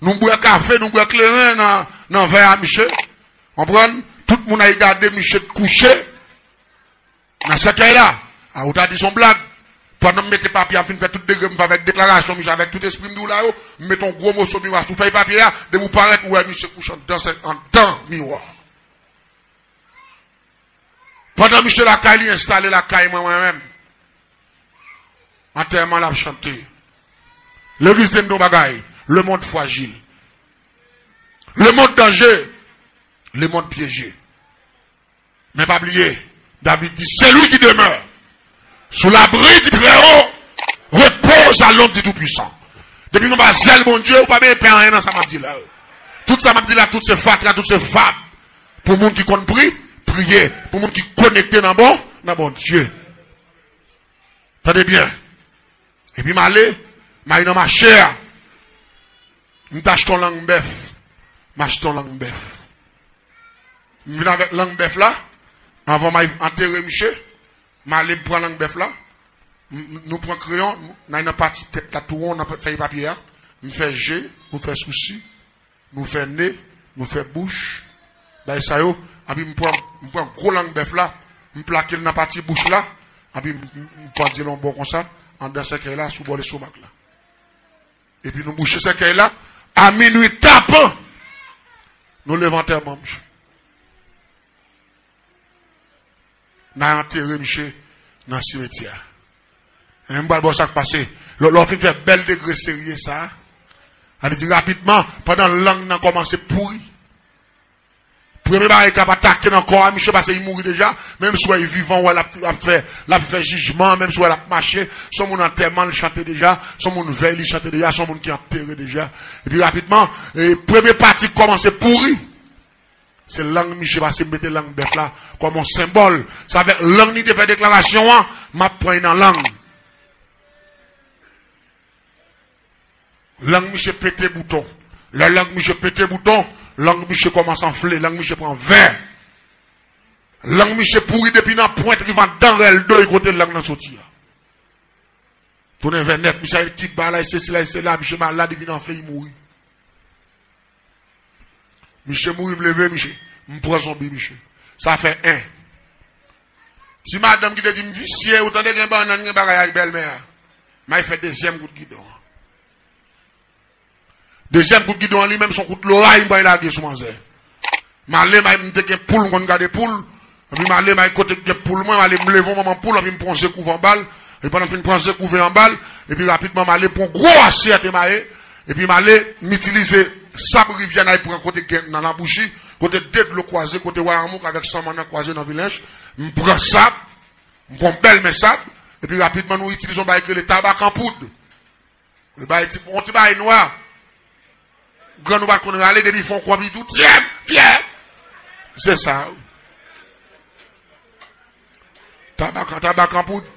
nou bwè kafe, nou bwè kleren nan, nan vè a misye. Konprann? Tout moun ay gade misye kouche nan sèkèy la. A, ou ta di se yon blag. Pandan m mete papye a, m fin fè tout degre m fè avèk deklarasyon misye, avèk tout espri m di w la yo, m mete yon gwo moso miwa sou fèy papye a, depi w parèt, ou wè misye kouche anndan sè-, anndan miwa. Pandan misye lakay li, enstale lakay mwen, mwen menm. Antèman l ap chante. Legliz di m yon bagay. Lemonn frajil. Lemonn danje. Lemonn pyeje. Men pa bliye, David di, celui qui demeure sous l'abri du Très-Haut repose à l'ombre du Tout-Puissant. Depi nou anba zèl Bondye, ou pa bezwen pè anyen nan sa m ap di la yo. Tout sa m ap di la, tout se fatra, tout se fab. Pou moun ki konn pri, priye. Pou moun ki konekte nan bon, nan Bondye. Tande byen. Epi m ale, m ale nan mache a. M t achte yon lang bèf. M achte yon lang bèf. M vin avèk lang bèf la. Anvan m al antere misye, m ale m pran lang bèf la. M, m, nou pran kreyon, nou, n al nan pati tèt la tou won, nan fèy papye a. M fè je, nou fè sousi. Nou fè ne, nou fè bouch, bay sa yo, anpi m pran, m pran gwo lang bèf la, m plake l nan pati bouch la, anpi m, m, m pandye l yon bò konsa, anndan sèkèy la, sou bò lestomak la. Epi nou bouche sèkèy la, a minwi tapan, nou leve antèman misye. N a antere misye nan simetyè a. E m pral ba w sa k pase. Lè, lè w fin fè bèl degre serye sa a, sa vle di rapidman, pandan lang nan kòmanse pouri, premye bagay k ap atake nan kò a misye, paske li mouri deja, menm si w wè li vivan, w wè l ap, l ap fè, l ap fè jijman, menm si w wè l ap mache, se yon moun antèman l chante deja, se yon moun vèy li chante deja, se yon moun ki antere deja. Epi rapidman, e, premye pati k kòmanse pouri. Se lang misye, paske m mete lang bèf la kòm yon senbòl. Se avèk lang li te fè deklarasyon an, m ap pran li nan lang. Lang misye pete bouton. Lè lang misye pete bouton, lang misye kòmanse anfle, lang misye pran vè. Lang misye pouri depi nan pwent rive anndan rèl do l kote lang nan soti a. Tounen vè nèt, misye al kit bagay la, sesi la, sela, misye malad, li vin anfle, li mouri. Misye mouri, m leve misye. M pran zonbi misye. Sa fè en. Ti madanm ki te di m visye, ou tande gen bannann, gen bagay ak bèlmè a. M al fè dezyèm kout gidon an. Dezyèm kout gidon an li menm se yon kout loray m pral lage sou manzè. M ale, m al, m te gen poul, m konn gade poul. Epi m ale, m al kote k gen poul mwen, m ale, m leve yon manman poul, epi m pran ze kouve anba l. Epi pandan m fin pran ze kouve anba l, epi rapidman m ale pran gwo asyèt emaye. Epi m ale, m itilize sab rivyè n al pran kote k gen nan labouchi, kote de dlo kwaze, kote Wayamouk avèk Samann nan kwaze nan Vilench. M pran sab, m pran yon bèl men sab, epi rapidman nou itilize yon bagay ki rele tabak an poud. Li bay ti, yon ti bagay nwa. Grann ou pa t konn rale, depi fè yon kòb li tou tyèp, tyèp. Se sa wi. Tabak, tabak an poud.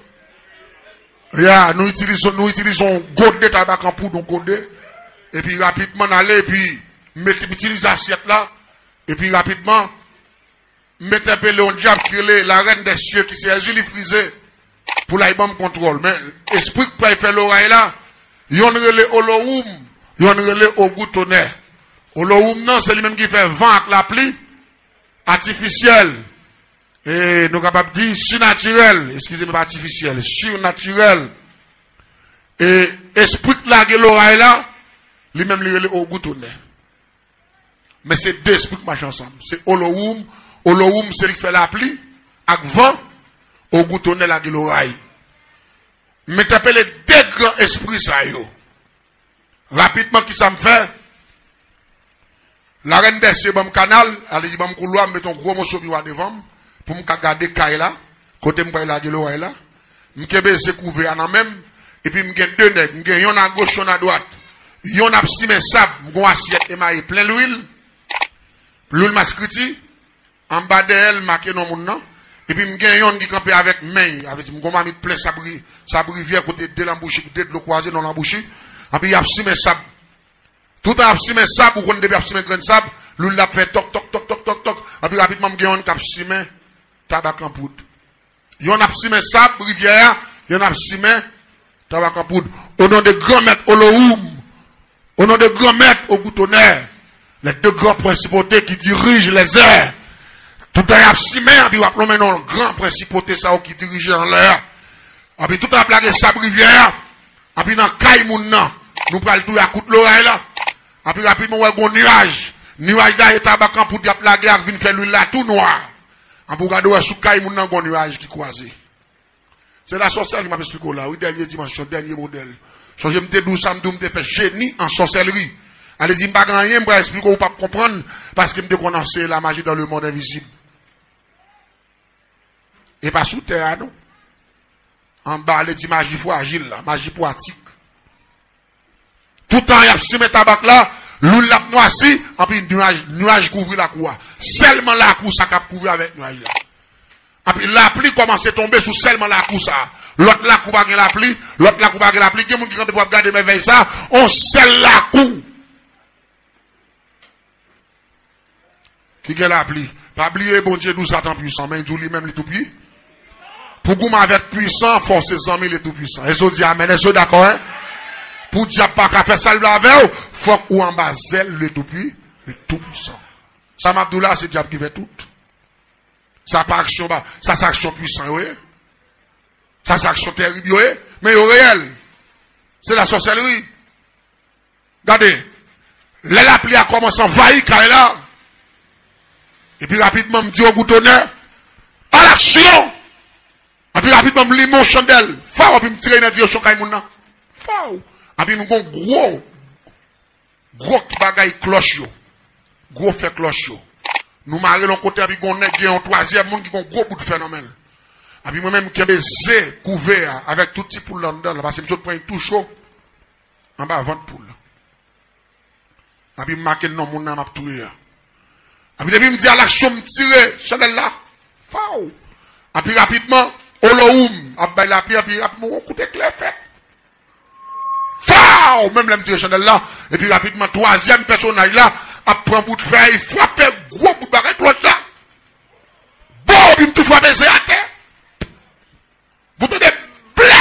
Ya, nou itilize, nou itilize yon gode tabak an poud, yon gode. Epi rapidman n ale, epi mete, itilize asyèt la. Epi rapidman, M entèpele yon dyab ki rele la reine des cieux, ki se Èzili Frize, pou l al ban m kontwòl. Men espri k pral fè loray la, yonn rele Olohoum, Yonn rele Ogou Tonè. Olowoum nan, se li menm ki fè van ak lapli atifisyèl. E nou kapab di sinatirèl, eskize m, pa atifisyèl, sinatirèl. E espri k lage loray la, li menm li rele Ogou Tonè. Men se de espri k mache ansanm. Se Olowoum, Olowoum se li k fè lapli ak van, Ogou Tonè lage loray. M entèpele de gran espri sa yo. Rapidman, ki sa m fè? Larèn dèsye ban m kanal, ale di ban m koulwa, m met yon gwo moso miwa devan m, pou m ka gade kay la, kote m pral lage loray la. M kenbe ze kouvè a nan men m, epi m gen de nèg, m gen yonn agoch, yonn adwat. Yonn ap simen sab, m gen yon asyèt emaye plen lwil, lwil maskriti, anba dèyè l, m make non moun nan. Epi m gen yonn ki kanpe avèk men, avè di m gen yon mamit plen sab ri-, sab rivyè kote de lanbouchi, de dlo kwaze, non lanbouchi. Anpi y ap simen sab. Toutan y ap simen sab, ou konn depi y ap simen grenn sab, lwil la ap fè tòk, tòk, tòk, tòk, tòk, tòk. Anpi rapidman, m gen yonn k ap simen tabak an poud. Yonn ap simen sab rivyè a, yonn ap simen tabak an poud. Au nom de Grand Maître Olowoum, au nom de Grand Maître Ogou Tonè, les deux grands principautés qui dirigent les airs. Toutan y ap simen, anpi w ap lonmen non gran prensipate sa yo ki dirije anlè a. Anpi toutan y ap lage sab rivyè a, anpi nan kay moun nan, nou pral touye ak kout loray la. Anpi rapidman, w wè gon niwaj. Niwaj la, e tabak an poud y ap lage ak vin fè lwil la tou nwa. Anpi w gade, w wè sou kay moun nan gon niwaj ki kwaze. Se lasòsèlri m ap esplike w la, wi, dènye dimansyon, dènye modèl. Sonje m te di w sa, m di w m te fè jeni an sòsèlri. Ale di m pa gen anyen, m pral esplike w, ou p ap konprann, paske m te konn anseye lamaji dans le monde invisible. E pa sou tè a, non. Anba, ale di maji frajil la, maji pwatik. Toutan y ap simen tabak la, lwil la ap nwasi, anpi nwaj, nwaj kouvri lakou a. Sèlman lakou sa k ap kouvri avèk nwaj la. Anpi lapli kòmanse tonbe sou sèlman lakou sa. Lòt lakou pa gen lapli, lòt lakou pa gen lapli. Gen moun ki kanpe pou ap gade mèvèy sa, on sèl lakou ki gen lapli. Pa bliye, Bondye dou Satan pwisan, men di w li menm li tou pwi-, pou goumen avèk pwisan, fò w se zanmi le Toupwisan. Èske w di amèn? Èske w dakò, en? Pou dyab pa ka fè sa l vle avè w, fòk ou anba zèl le Toupwi-, le Toupwisan. Sa m ap di w la, se dyab ki fè tout. Sa pa aksyon ba, sa se aksyon pwisan yo ye. Sa se aksyon terib yo ye, men yo reyèl. Se lasòsèlri. Gade, lè lapli a kòmanse anvayi kay la, epi rapidman m di Ogou Tonè, à l'action! Epi rapidman m limen yon chandèl, faw, epi m tire nan direksyon kay moun nan. Faw! Epi m gon gwo, gwo bagay klòch yo, gwo fè klòch yo. Nou mare l yon kote, epi gon nèg gen yon twazyèm moun ki gon gwo bout fè nan men l. Epi mwen menm m kenbe ze kouvè a avèk tout ti poul anndan l, paske m sot pran yon tou cho anba vant poul. Epi m make non moun nan m ap touye a. Epi depi m di à l'action, m tire chandèl la. Faw! Epi rapidman, Olowoum ap bay lapli, epi rapidman, yon kout eklè fèt. Faw! Menm lè m tire chandèl la, epi rapidman, twazyèm pèsonaj la ap pran bout fè, frape gwo bout bagay klòch la. Bon, epi m tou frape ze atè. Pou tande blè!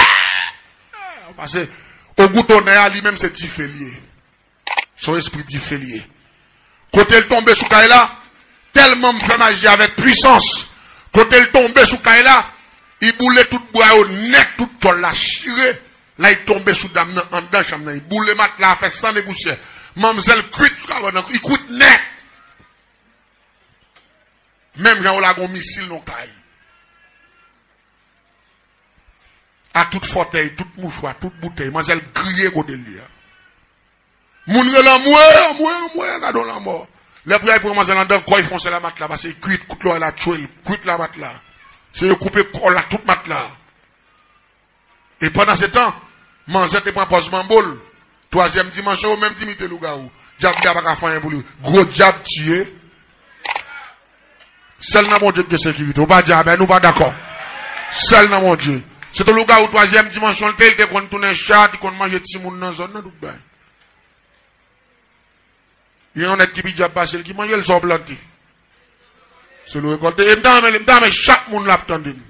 Paske Ogou Tonè a, li menm se dife l ye. Se yon espri dife l ye. Kote l tonbe sou kay la, tèlman m fè maji avèk pwisans, kote l tonbe sou kay la, li boule tout bwa yo nèt, tout tòl la chire. La, li tonbe sou dam nan anndan chanm nan, li boule matla a fè sann e pousyè. Manmzèl kwit sou kabann nan, li kwit nèt. Menm jan yo lage yon misil nan yon kay. A tout fòtèy, tout mouchwa, tout boutèy, manzèl griye kote l ye a. Moun rele anmwe, anmwe, anmwe, gade yon lanmò. Lè pou y al pran manzèl anndan, kò l fè yon sèl a matla, paske kwit, kout loray la tchwe l, kwit la matla. Se yo koupe kò l ak tout matla. E pandan se tan, manzè te pran pòz manbo l. Twazyèm dimansyon, yo menm t imite lougawou. Dyab li a pa ka fè anyen pou li. Gwo dyab tiye. Sèl nan Bondye ki gen sekirite. Ou pa di amèn, ou pa dakò. Sèl nan Bondye. Se te lougawou twazyèm dimansyon l te, li te konn tounen chat, li konn manje timoun nan zòn nan, tout bagay. Gen yon nèg ki pi dyab pase l, ki manje l sa w plante. Se l ou rekòlte. E m ta renmen, m ta renmen chak moun la ap tande m.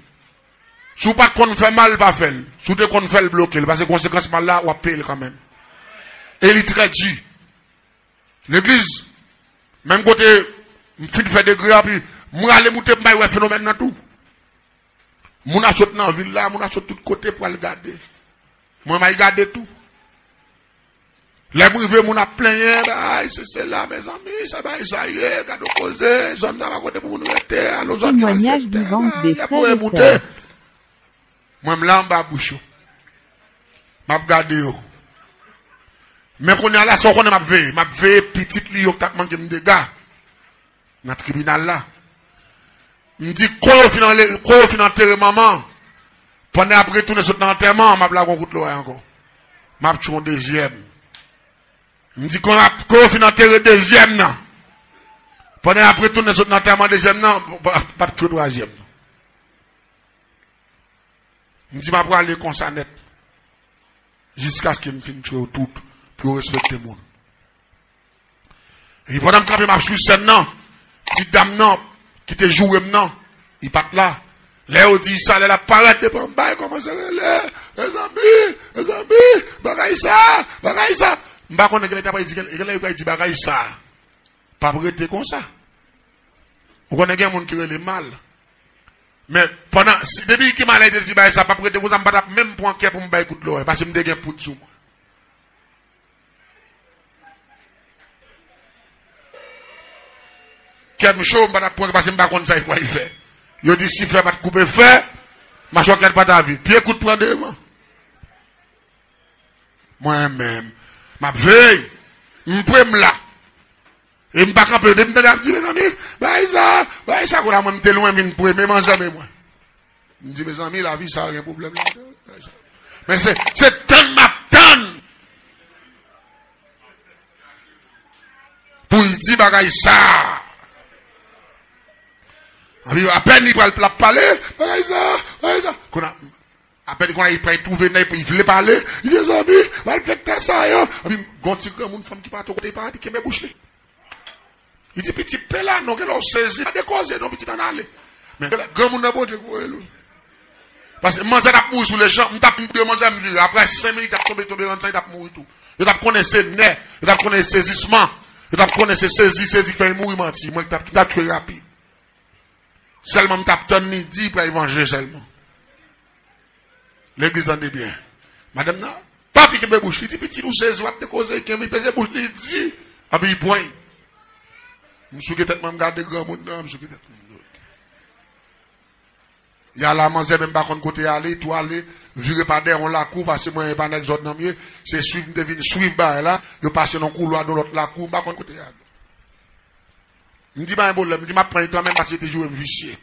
Si w pa t konn fè mal, pa fè l. Si w te konn fè l, bloke l, paske konsekans mal la, w ap peye l kanmenm. E li trè di. Legliz, menm kote m fin fè degre a, pi m rale moute m bay wè fenomèn nan tou. Moun ap sot nan vil la, moun ap sot tout kote pou al gade. Mwen m al gade tou. Lè m rive, moun ap plenyen, bay, se, se la, mezanmi, sa bay sa ye, gade yon koze, zòn nan pa kote pou moun rete, alò zòn ki al fè tè, bay, y ap voye moute. Mwen m la anba bouch yo. M ap gade yo. Men kounye a la, sa w konnen m ap veye. M ap veye pitit li yo k t ap manke m dega nan tribinal la. M di, kon yo fin anle-, kon yo fin antere manman, pandan y ap retounen sot nan antèman an, m ap lage yon kout loray ankò. M ap tchwe yon dezyèm. M di, kon y ap, kon yo fin antere dezyèm nan, pandan y ap retounen sot nan antèman dezyèm nan, m ap, m ap tchwe twazyèm nan. M di, m ap prale konsa nèt. Jiskaske m fin tchwe yo tout, pou yo respekte moun. Epi pandan m kanpe, m ap swiv sèn nan, ti dam nan, ki te joure m nan, li pa t la. Lè yo di sa, lè l ap parèt devan m, bay kòmanse rele, mezanmi, mezanmi, bagay sa, bagay sa. M pa konnen genlè li ta pral di, genlè li pral di bagay sa. P ap rete konsa. Ou konnen gen moun ki rele mal. Men, pandan, si, depi ki malè te di bagay sa, p ap rete konsa, m pa t ap menm pran kè pou m bay kout loray, paske m te gen poud sou mwen. Kè m cho, m pa t ap pran kè, paske m pa konn sa y pral fè. Yo di si fè pa t koupe fè, machwa kè l pa ta vit. Pye kout pran devan. Mwen menm, m ap veye. M pre m la. E m pa kanpe, depi m tande ap di, mezanmi, bay sa, bay sa, kounye a mwen m te lwen vin pre, men manzè men mwen. M di, mezanmi, lavi sa gen pwoblèm ladan, bay sa. Men se, se tann m ap tann pou l di bagay sa. Anpi apèn li pral, l ap pale, bagay sa, bagay sa. Kounye a, apèn kounye a, li pral twouve nèg, li vle pale. Li di, mezanmi, malfektè sa yo. Epi, gon ti granmoun fanm ki pa twò kote, li pa di, kenbe bouch li. Li di, pitit, pe la non, genlè w sezi. Pa de koze non, pitit, ann ale. Men, granmoun nan Bondye k voye l, wi. Paske manzè t ap mouri sou lejan, m t ap mouri, manzè m vire. Apre senk minit, l t ap tonbe, tonbe rann san, li t ap mouri tou. Yo t ap konnen se nè, yo t ap konnen sezisman, yo t ap konnen se sezi, sezi k fè l mouri manti. Mwen, m t ap, m t ap tchwe rapid. Sèlman m t ap tann li di, pral vanje sèlman. Legliz, tande byen. Madanm nan, papi kenbe bouch li, di, pitit, ou sezi, w ap de koze, kenbe, peze bouch li, di, anpi li pran. M souke tèt mwen, m gade granmoun nan, m souke tèt mwen. Y a la manzè menm pa konn kote y ale, tou ale, vire pa dèyè yon lakou, paske mwen e pa nèg zòn nan m ye, se swiv m te vin swiv bagay la, yo pase nan koulwa, nan lòt lakou, m pa konn kote y ale. M di pa gen pwoblèm, m di m ap pran li kanmenm paske li te joure m visye.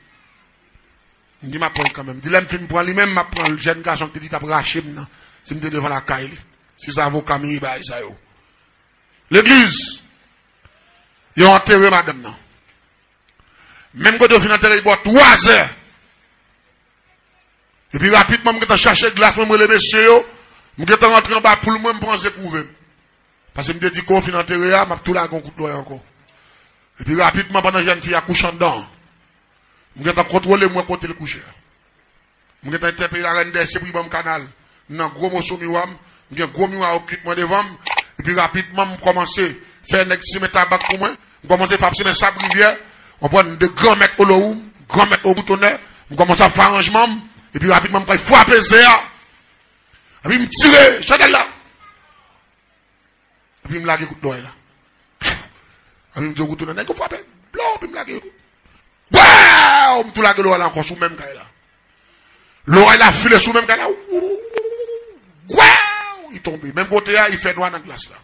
M di m ap pran li kanmenm. M di lè m fin pran li menm, m ap pran jèn gason ki te di t ap rache m nan, si m te devan lakay li. Si se avoka m ye bagay sa yo. Legliz, yo antere madanm nan. Menm kote yo fin antere li bò twa zè. Epi rapidman, m gentan chache glas mwen, m rele mesye yo. M gentan rantre anba poul mwen, m pran ze kouve m. Paske m te di, kon fin antere a, m ap tou lage yon kout loray ankò. Epi rapidman, pandan jèn fi a kouche anndan an, m gentan kontwole, m wè kote l kouche a. M gentan entèpele larèn dèsye pou li ban m kanal. M nan gwo moso miwa m, m gen gwo miwa yo kwit mwen devan m. Epi rapidman, m kòmanse fè nèg simen tabak pou mwen. M kòmanse fè ap simen sab rivyè. Konprann, de granmèt Olowoum, granmèt Oboutonè. M kòmanse ap fè aranjman m. Epi rapidman, m pral frape ze a. Epi m tire chandèl la. Epi m lage kout loray la. Epi m di, Oboutonè, nèg yo frape. Blow, epi m lage. Waw! M tou lage loray la ankò sou menm kay la. Loray la file sou menm kay la. Waw! Li tonbe. Menm kote a, li fè nwa nan glas la.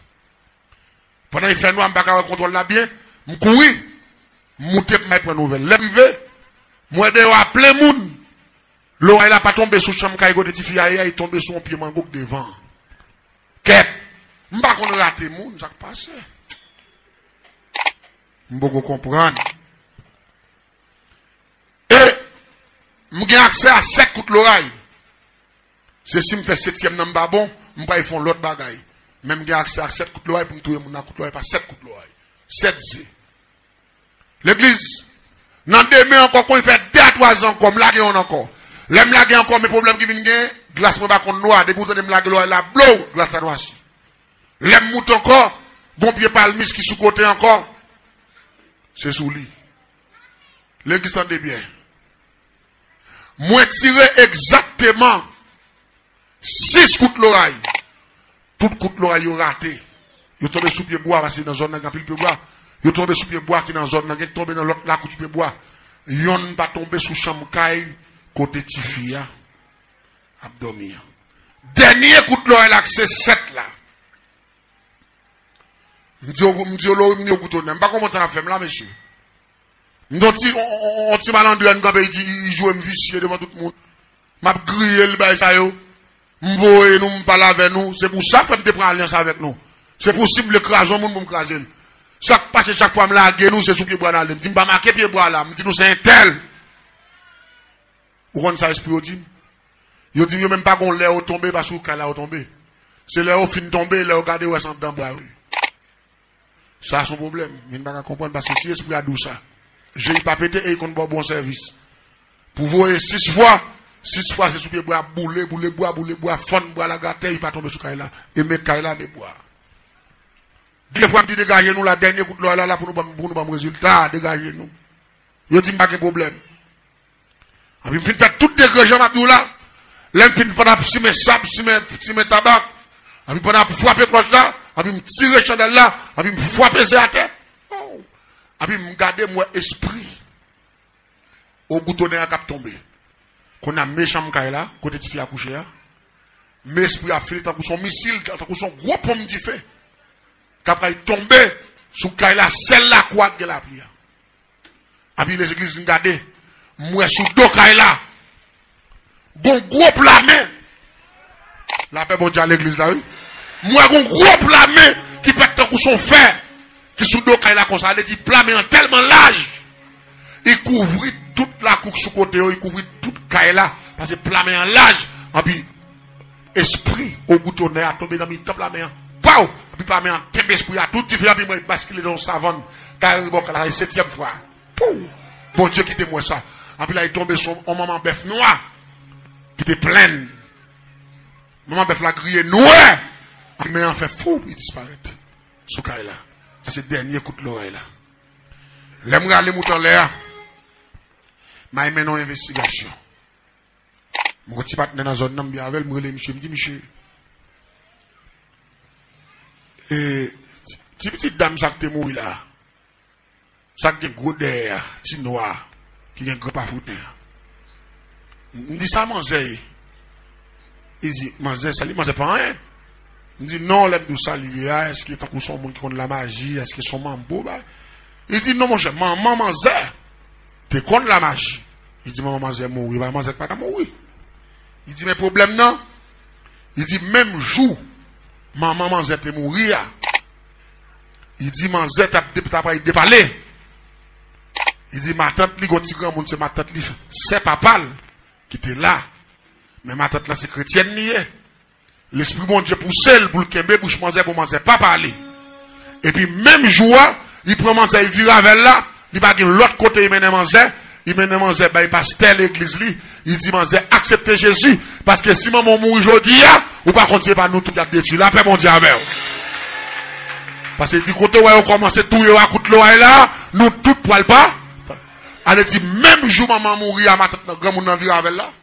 Pandan li fè nwa, m pa ka wè kontwòl la byen. M kouri. M moute pou m al pran nouvèl. Lè m rive, m wè deyò a plen moun. Loray la pa tonbe sou chanm kay kote tifi a ye a, li tonbe sou yon pye mango k devan an. Kèt! M pa konn rate moun, sa k pase? M poko konprann. E m gen aksè a sèt kout loray. Se si m fè setyèm nan m pa bon, m pral fè yon lòt bagay. Men m gen aksè a sèt kout loray pou m touye moun nan kout loray pa sèt kout loray. Sèt ze. Legliz, nan demen ankò, kon fè de a twa zan ankò, m lage yonn ankò. Lè m lage ankò, men pwoblèm ki vin gen, glas mwen pa konn nwa, depi w tande m lage loray la, blow, glas la nwasi. Lè m moute ankò, gon pye palmis ki sou kote ankò. Se sou li. Legliz, tande byen. Mwen tire egzakteman sis kout loray. Tout kout loray yo rate. Yo tonbe sou pye bwa, paske nan zòn nan gen anpil pye bwa. Yo tonbe sou pye bwa ki nan zòn nan, gen ki tonbe nan lòt lakou sou pye bwa. Yonn pa tonbe sou chanm kay kote tifi a ap dòmi an. Dènye kout loray la, k se sèt la. M di yo, m di yo, Lori, m di yo, Goutonè. M pa konprann sa n ap fè m la, mesye. M di yon ti, on, on, on, on ti malandren kanpe, li di, li, li jwe m visye devan tout moun. M ap griye l, bagay sa yo. M voye nou, m pale avè nou. Se pou sa, frè m te pran alyans avèk nou. Se pou si m vle kraze yon moun, pou m kraze l. Sa k pase chak fwa m lage nou, se sou pye bwa n ale. M di, m pa make pye bwa la. M di nou, se entèl. Ou konn sa espri yo di m? Yo di m yo menm pa gon lè yo tonbe, pa sou kay la yo tonbe. Se lè yo fin tonbe, lè yo gade, yo wè se anndan bra yo ye. Sa se yon pwoblèm. Men m pa ka konprann, paske si espri a di w sa, je l pa pete e l konn ba w bon sèvis. Pou voye sis fwa, sis fwa se sou pye bwa, boule, boule bwa, boule bwa, fann bwa, lage atè, li pa tonbe sou kay la. E men kay la, men bwa. Defwa m di, degaje nou la, dènye kout loray la, la pou nou ban m, pou nou ban m rezilta, degaje nou. Yo di m pa gen pwoblèm. Anpi m fin fè tout degre jan m ap di w la. Lè m fin pandan ap simen sab, simen, simen tabak. Anpi pandan ap frape klòch la, anpi m tire chandèl la, anpi m frape ze atè. Oh! Anpi m gade, m wè espri ogou tonè a k ap tonbe. Kounye a, m mechan m kay la, kote tifi a kouche a. Men espri a ap file tankou se yon misil, tankou se yon gwo ponm dife k ap pral tonbe sou kay la, sèl lakou a k gen lapli a. Anpi legliz, m gade, m wè sou do kay la gon gwo pla men. Lapè Bondye a legliz la, wi. M wè gon gwo pla men ki fèt tankou se yon fè ki sou do kay la konsa. Sa vle di pla men an tèlman laj, li kouvri tout lakou k sou kote yo, li kouvri tout kay la. Paske pla men an laj, anpi espri ogou tonè a tonbe nan mitan pla men an. Paw! Anpi pla men an kenbe espri a, tout dife, anpi mwen baskile nan yon savann, kay rebò kay la, se setyèm fwa. Pou! Bondye kite m wè sa. Anpi la, li tonbe sou yon manman bèf nwa ki te plenn. Manman bèf la griye nwè. Anpi men an fè fou, li disparèt sou kay la. Sa se dènye kout loray la. Lè m rale moute anlè a, m al mennen yon envestigasyon. M gon ti patnè nan zòn nan, m byen avè l, m rele misye, m di, "Misye, e, ti, ti pitit dam sa k te mouri la, sa k gen gwo dèyè a, ti nwa, ki gen gran pafouten an." M di, "Sa manzè ye?" Li di, "Manzè, sa li, manzè pa anyen." M di, "Non, lè m di w sa li ye a, èske tankou se yon moun ki konn lamaji, èske se yon manbo, ba?" Li di, "Non, monchè, manman manzè te konn lamaji." Li di, "Manman manzè mouri, e pa manzè k pa ka mouri." Li di, "Men pwoblèm nan," li di, "menm jou manman manzè te mouri a," li di, "manzè t ap de-, t ap pral depale." Li di, "Matant li, gon ti granmoun, se matant li, sè papa l, ki te la. Men matant lan se kretyèn li ye." Lespri Bondye pouse l pou l kenbe bouch manzè pou manzè pa pale. Epi menm jou a, li pran manzè, li vire avè l la, li pa gen lòt kote li mennen manzè, li mennen manzè bay pastè legliz li, li di manzè aksepte Jezi, paske si manman w mouri jodi a, ou pa konn si se pa nou tout y ap detwi. Lapè Bondye avè w. Paske li di kote w wè yo kòmanse touye w a kout loray la, nou tout pral pa. Ale di menm jou manman mouri a, matant nan, granmoun nan vire avè l la.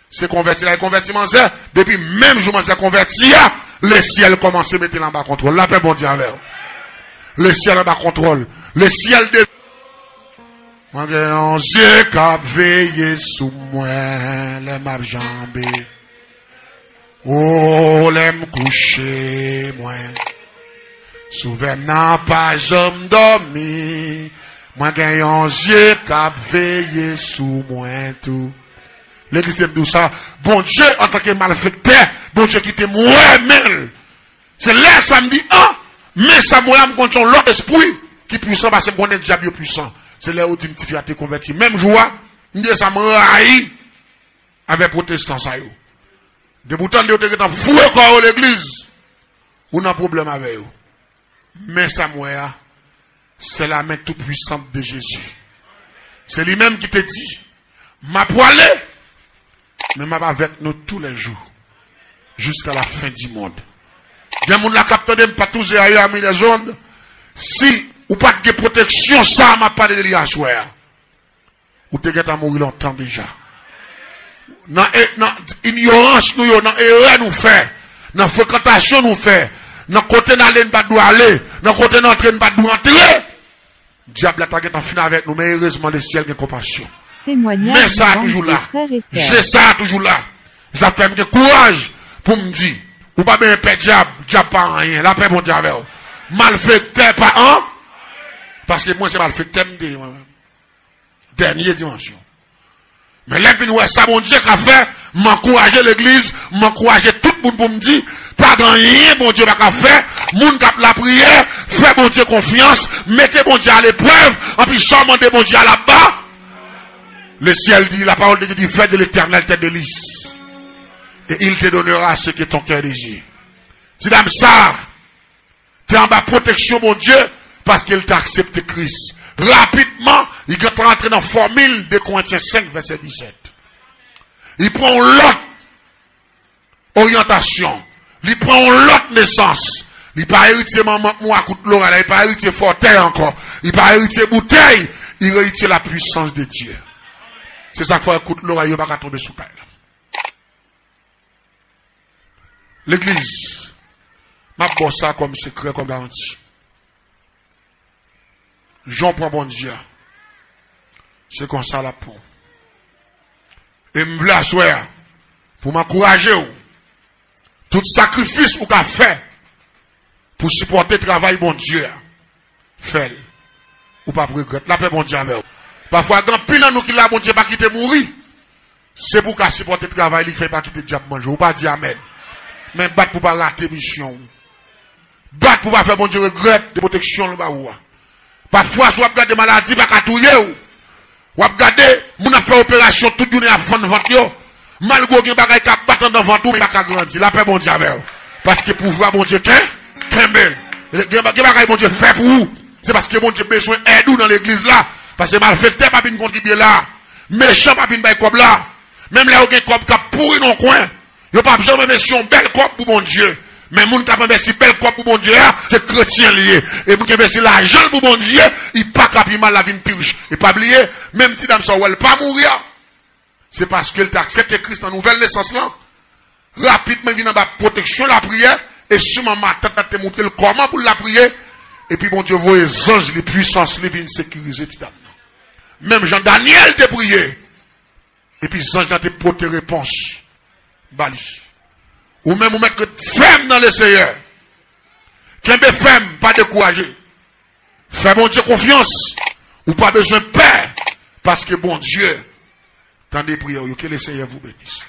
Se konvèti la, li konvèti manzè. Depi menm jou manzè konvèti a, lesyèl kòmanse mete l anba kontwòl. Lapè Bondye avè w. Lesyèl anba kontwòl. Lesyèl de... Mwen gen yon zye k ap veye sou mwen lè m ap janbe. O, lè m kouche, mwen. Sovè m nan pa janm dòmi. Mwen gen yon zye k ap veye sou mwen tou. Legliz te m di w sa, Bondye antanke malfektè, Bondye kite m wè men l. Se lè sa m di, an, men sa m wè a, m konn se yon lòt espri ki pwisan pase m konnen dyab yo pwisan. Se lè yo di m tifi a te konvèti menm jou a, m di sa m rayi avè pwotestan sa yo. Depi w tande yo te gentan foure kò yo legliz, ou nan pwoblèm avè yo. Men sa m wè a, c'est la main toute puissante de Jésus. Se li menm ki te di, m ap prale, men m ap avèk nou tou lè jou, jiska la fen di mond. Gen moun la k ap tande m pa touze a yo a mi dèzond. Si ou pa t gen pwoteksyon sa a m ap pale de li aswè a, ou te gentan mouri lontan deja. Nan, e, nan inyorans nou yo, nan erè nou fè, nan frekantasyon nou fè, nan kote n ale n pa t dwe ale, nan kote n antre n pa t dwe antre, dyab la ta gentan fin avèk nou, men erezman lesyèl gen konpasyon. Men sa a toujou la. Je sa a toujou la. Sa fè m gen kouraj pou m di, ou pa bezwen pè dyab, dyab pa anyen, lapè Bondye avè w. Malfektè pa an, paske mwen se malfektè m te ye mwen menm. Dènye dimansyon. Men lè m vin wè sa Bondye ka fè, m ankouraje legliz, m ankouraje tout moun pou m di, pa gen anyen Bondye pa ka fè, moun k ap lapriyè, fè Bondye konfyans, mete Bondye aleprèv, anpi sa w mande Bondye a l ap ba. Le ciel dit, la parole de Dieu dit, fais de l'Éternel tes délices, et il te donnera ce que ton cœur désire. Ti dam sa, te anba pwoteksyon Bondye paske l te aksepte Kris. Rapidman, li gentan rantre nan fòmil de Korentyen senk, vèsè disèt. Li pran yon lòt oryantasyon. Li pran yon lòt nesans. Li pa eritye manman mwa kout lora la, li pa eritye fòtèy ankò. Li pa eritye boutèy, li eritye la puissance de Dieu. Se sa k fè kout lora yo pa ka tonbe sou kay la. Legliz, m ap ba w sa kòm sekrè, kòm garanti. Jan w pran Bondye a, se konsa l ap pran w. E m vle aswè a, pou m ankouraje w, tout sakrifis ou ka fè pou sipòte travay Bondye a, fè l. Ou p ap regrèt. Lapè Bondye avè w. Pafwa, gen anpil nan nou ki la, Bondye pa kite mouri. Se pou w ka sipòte travay li k fè l pa kite dyab manje w. Ou pa di amèn. Men bat pou w pa rate misyon w. Bat pou w pa fè Bondye regrèt de pwoteksyon l ba ou a. Pafwa, si w ap gade maladi pa ka touye w. W ap gade, moun ap fè operasyon tout jounen ap fann vant yo. Malgre w gen bagay k ap bat anndan vant ou, men pa ka grandi. Lapè Bondye avè w. Paske pouvwa Bondye ken, kenbe l. Gen, gen bagay Bondye fè pou ou. Se paske Bondye bezwen èd ou nan legliz la. Paske malfektè pa vin kontribye la. Mechan pa vin bay kòb la. Menm lè yo gen kòb k ap pouri nan yon kwen, yo p ap janm envesti yon bèl kòb pou Bondye. Men moun k ap envesti bèl kòb pou Bondye a, se kretyen l ye. E moun ki envesti lajan l pou Bondye, li pa ka pi mal, l ap vin pi rich. E pa bliye, menm ti dam sa w wè l pa mouri a, se paske l te aksepte Kris nan nouvèl nesans lan. Rapidman, li vin anba pwoteksyon lapriyè, e siman matant la te montre l kòman pou l lapriyè, epi Bondye voye zanj li, pwisans li vin sekirize ti dam nan. Menm jan Danyèl te priye, epi zanj la te pote repons ba li. Ou menm, ou mèt ret fèm nan Leseyè. Kenbe fèm, pa dekouraje. Fè Bondye konfyans. Ou pa bezwen pè, paske Bondye tande priyè w yo. Que le Seigneur vous bénisse.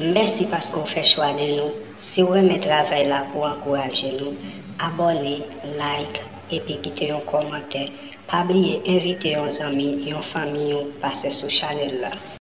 Mèsi paske w fè chwa de nou. Si w renmen travay la pou w ankouraje nou, abòne, like, epi kite yon kòmantè. Pa bliye envite yon zanmi, yon fanmi w pase sou chanèl la.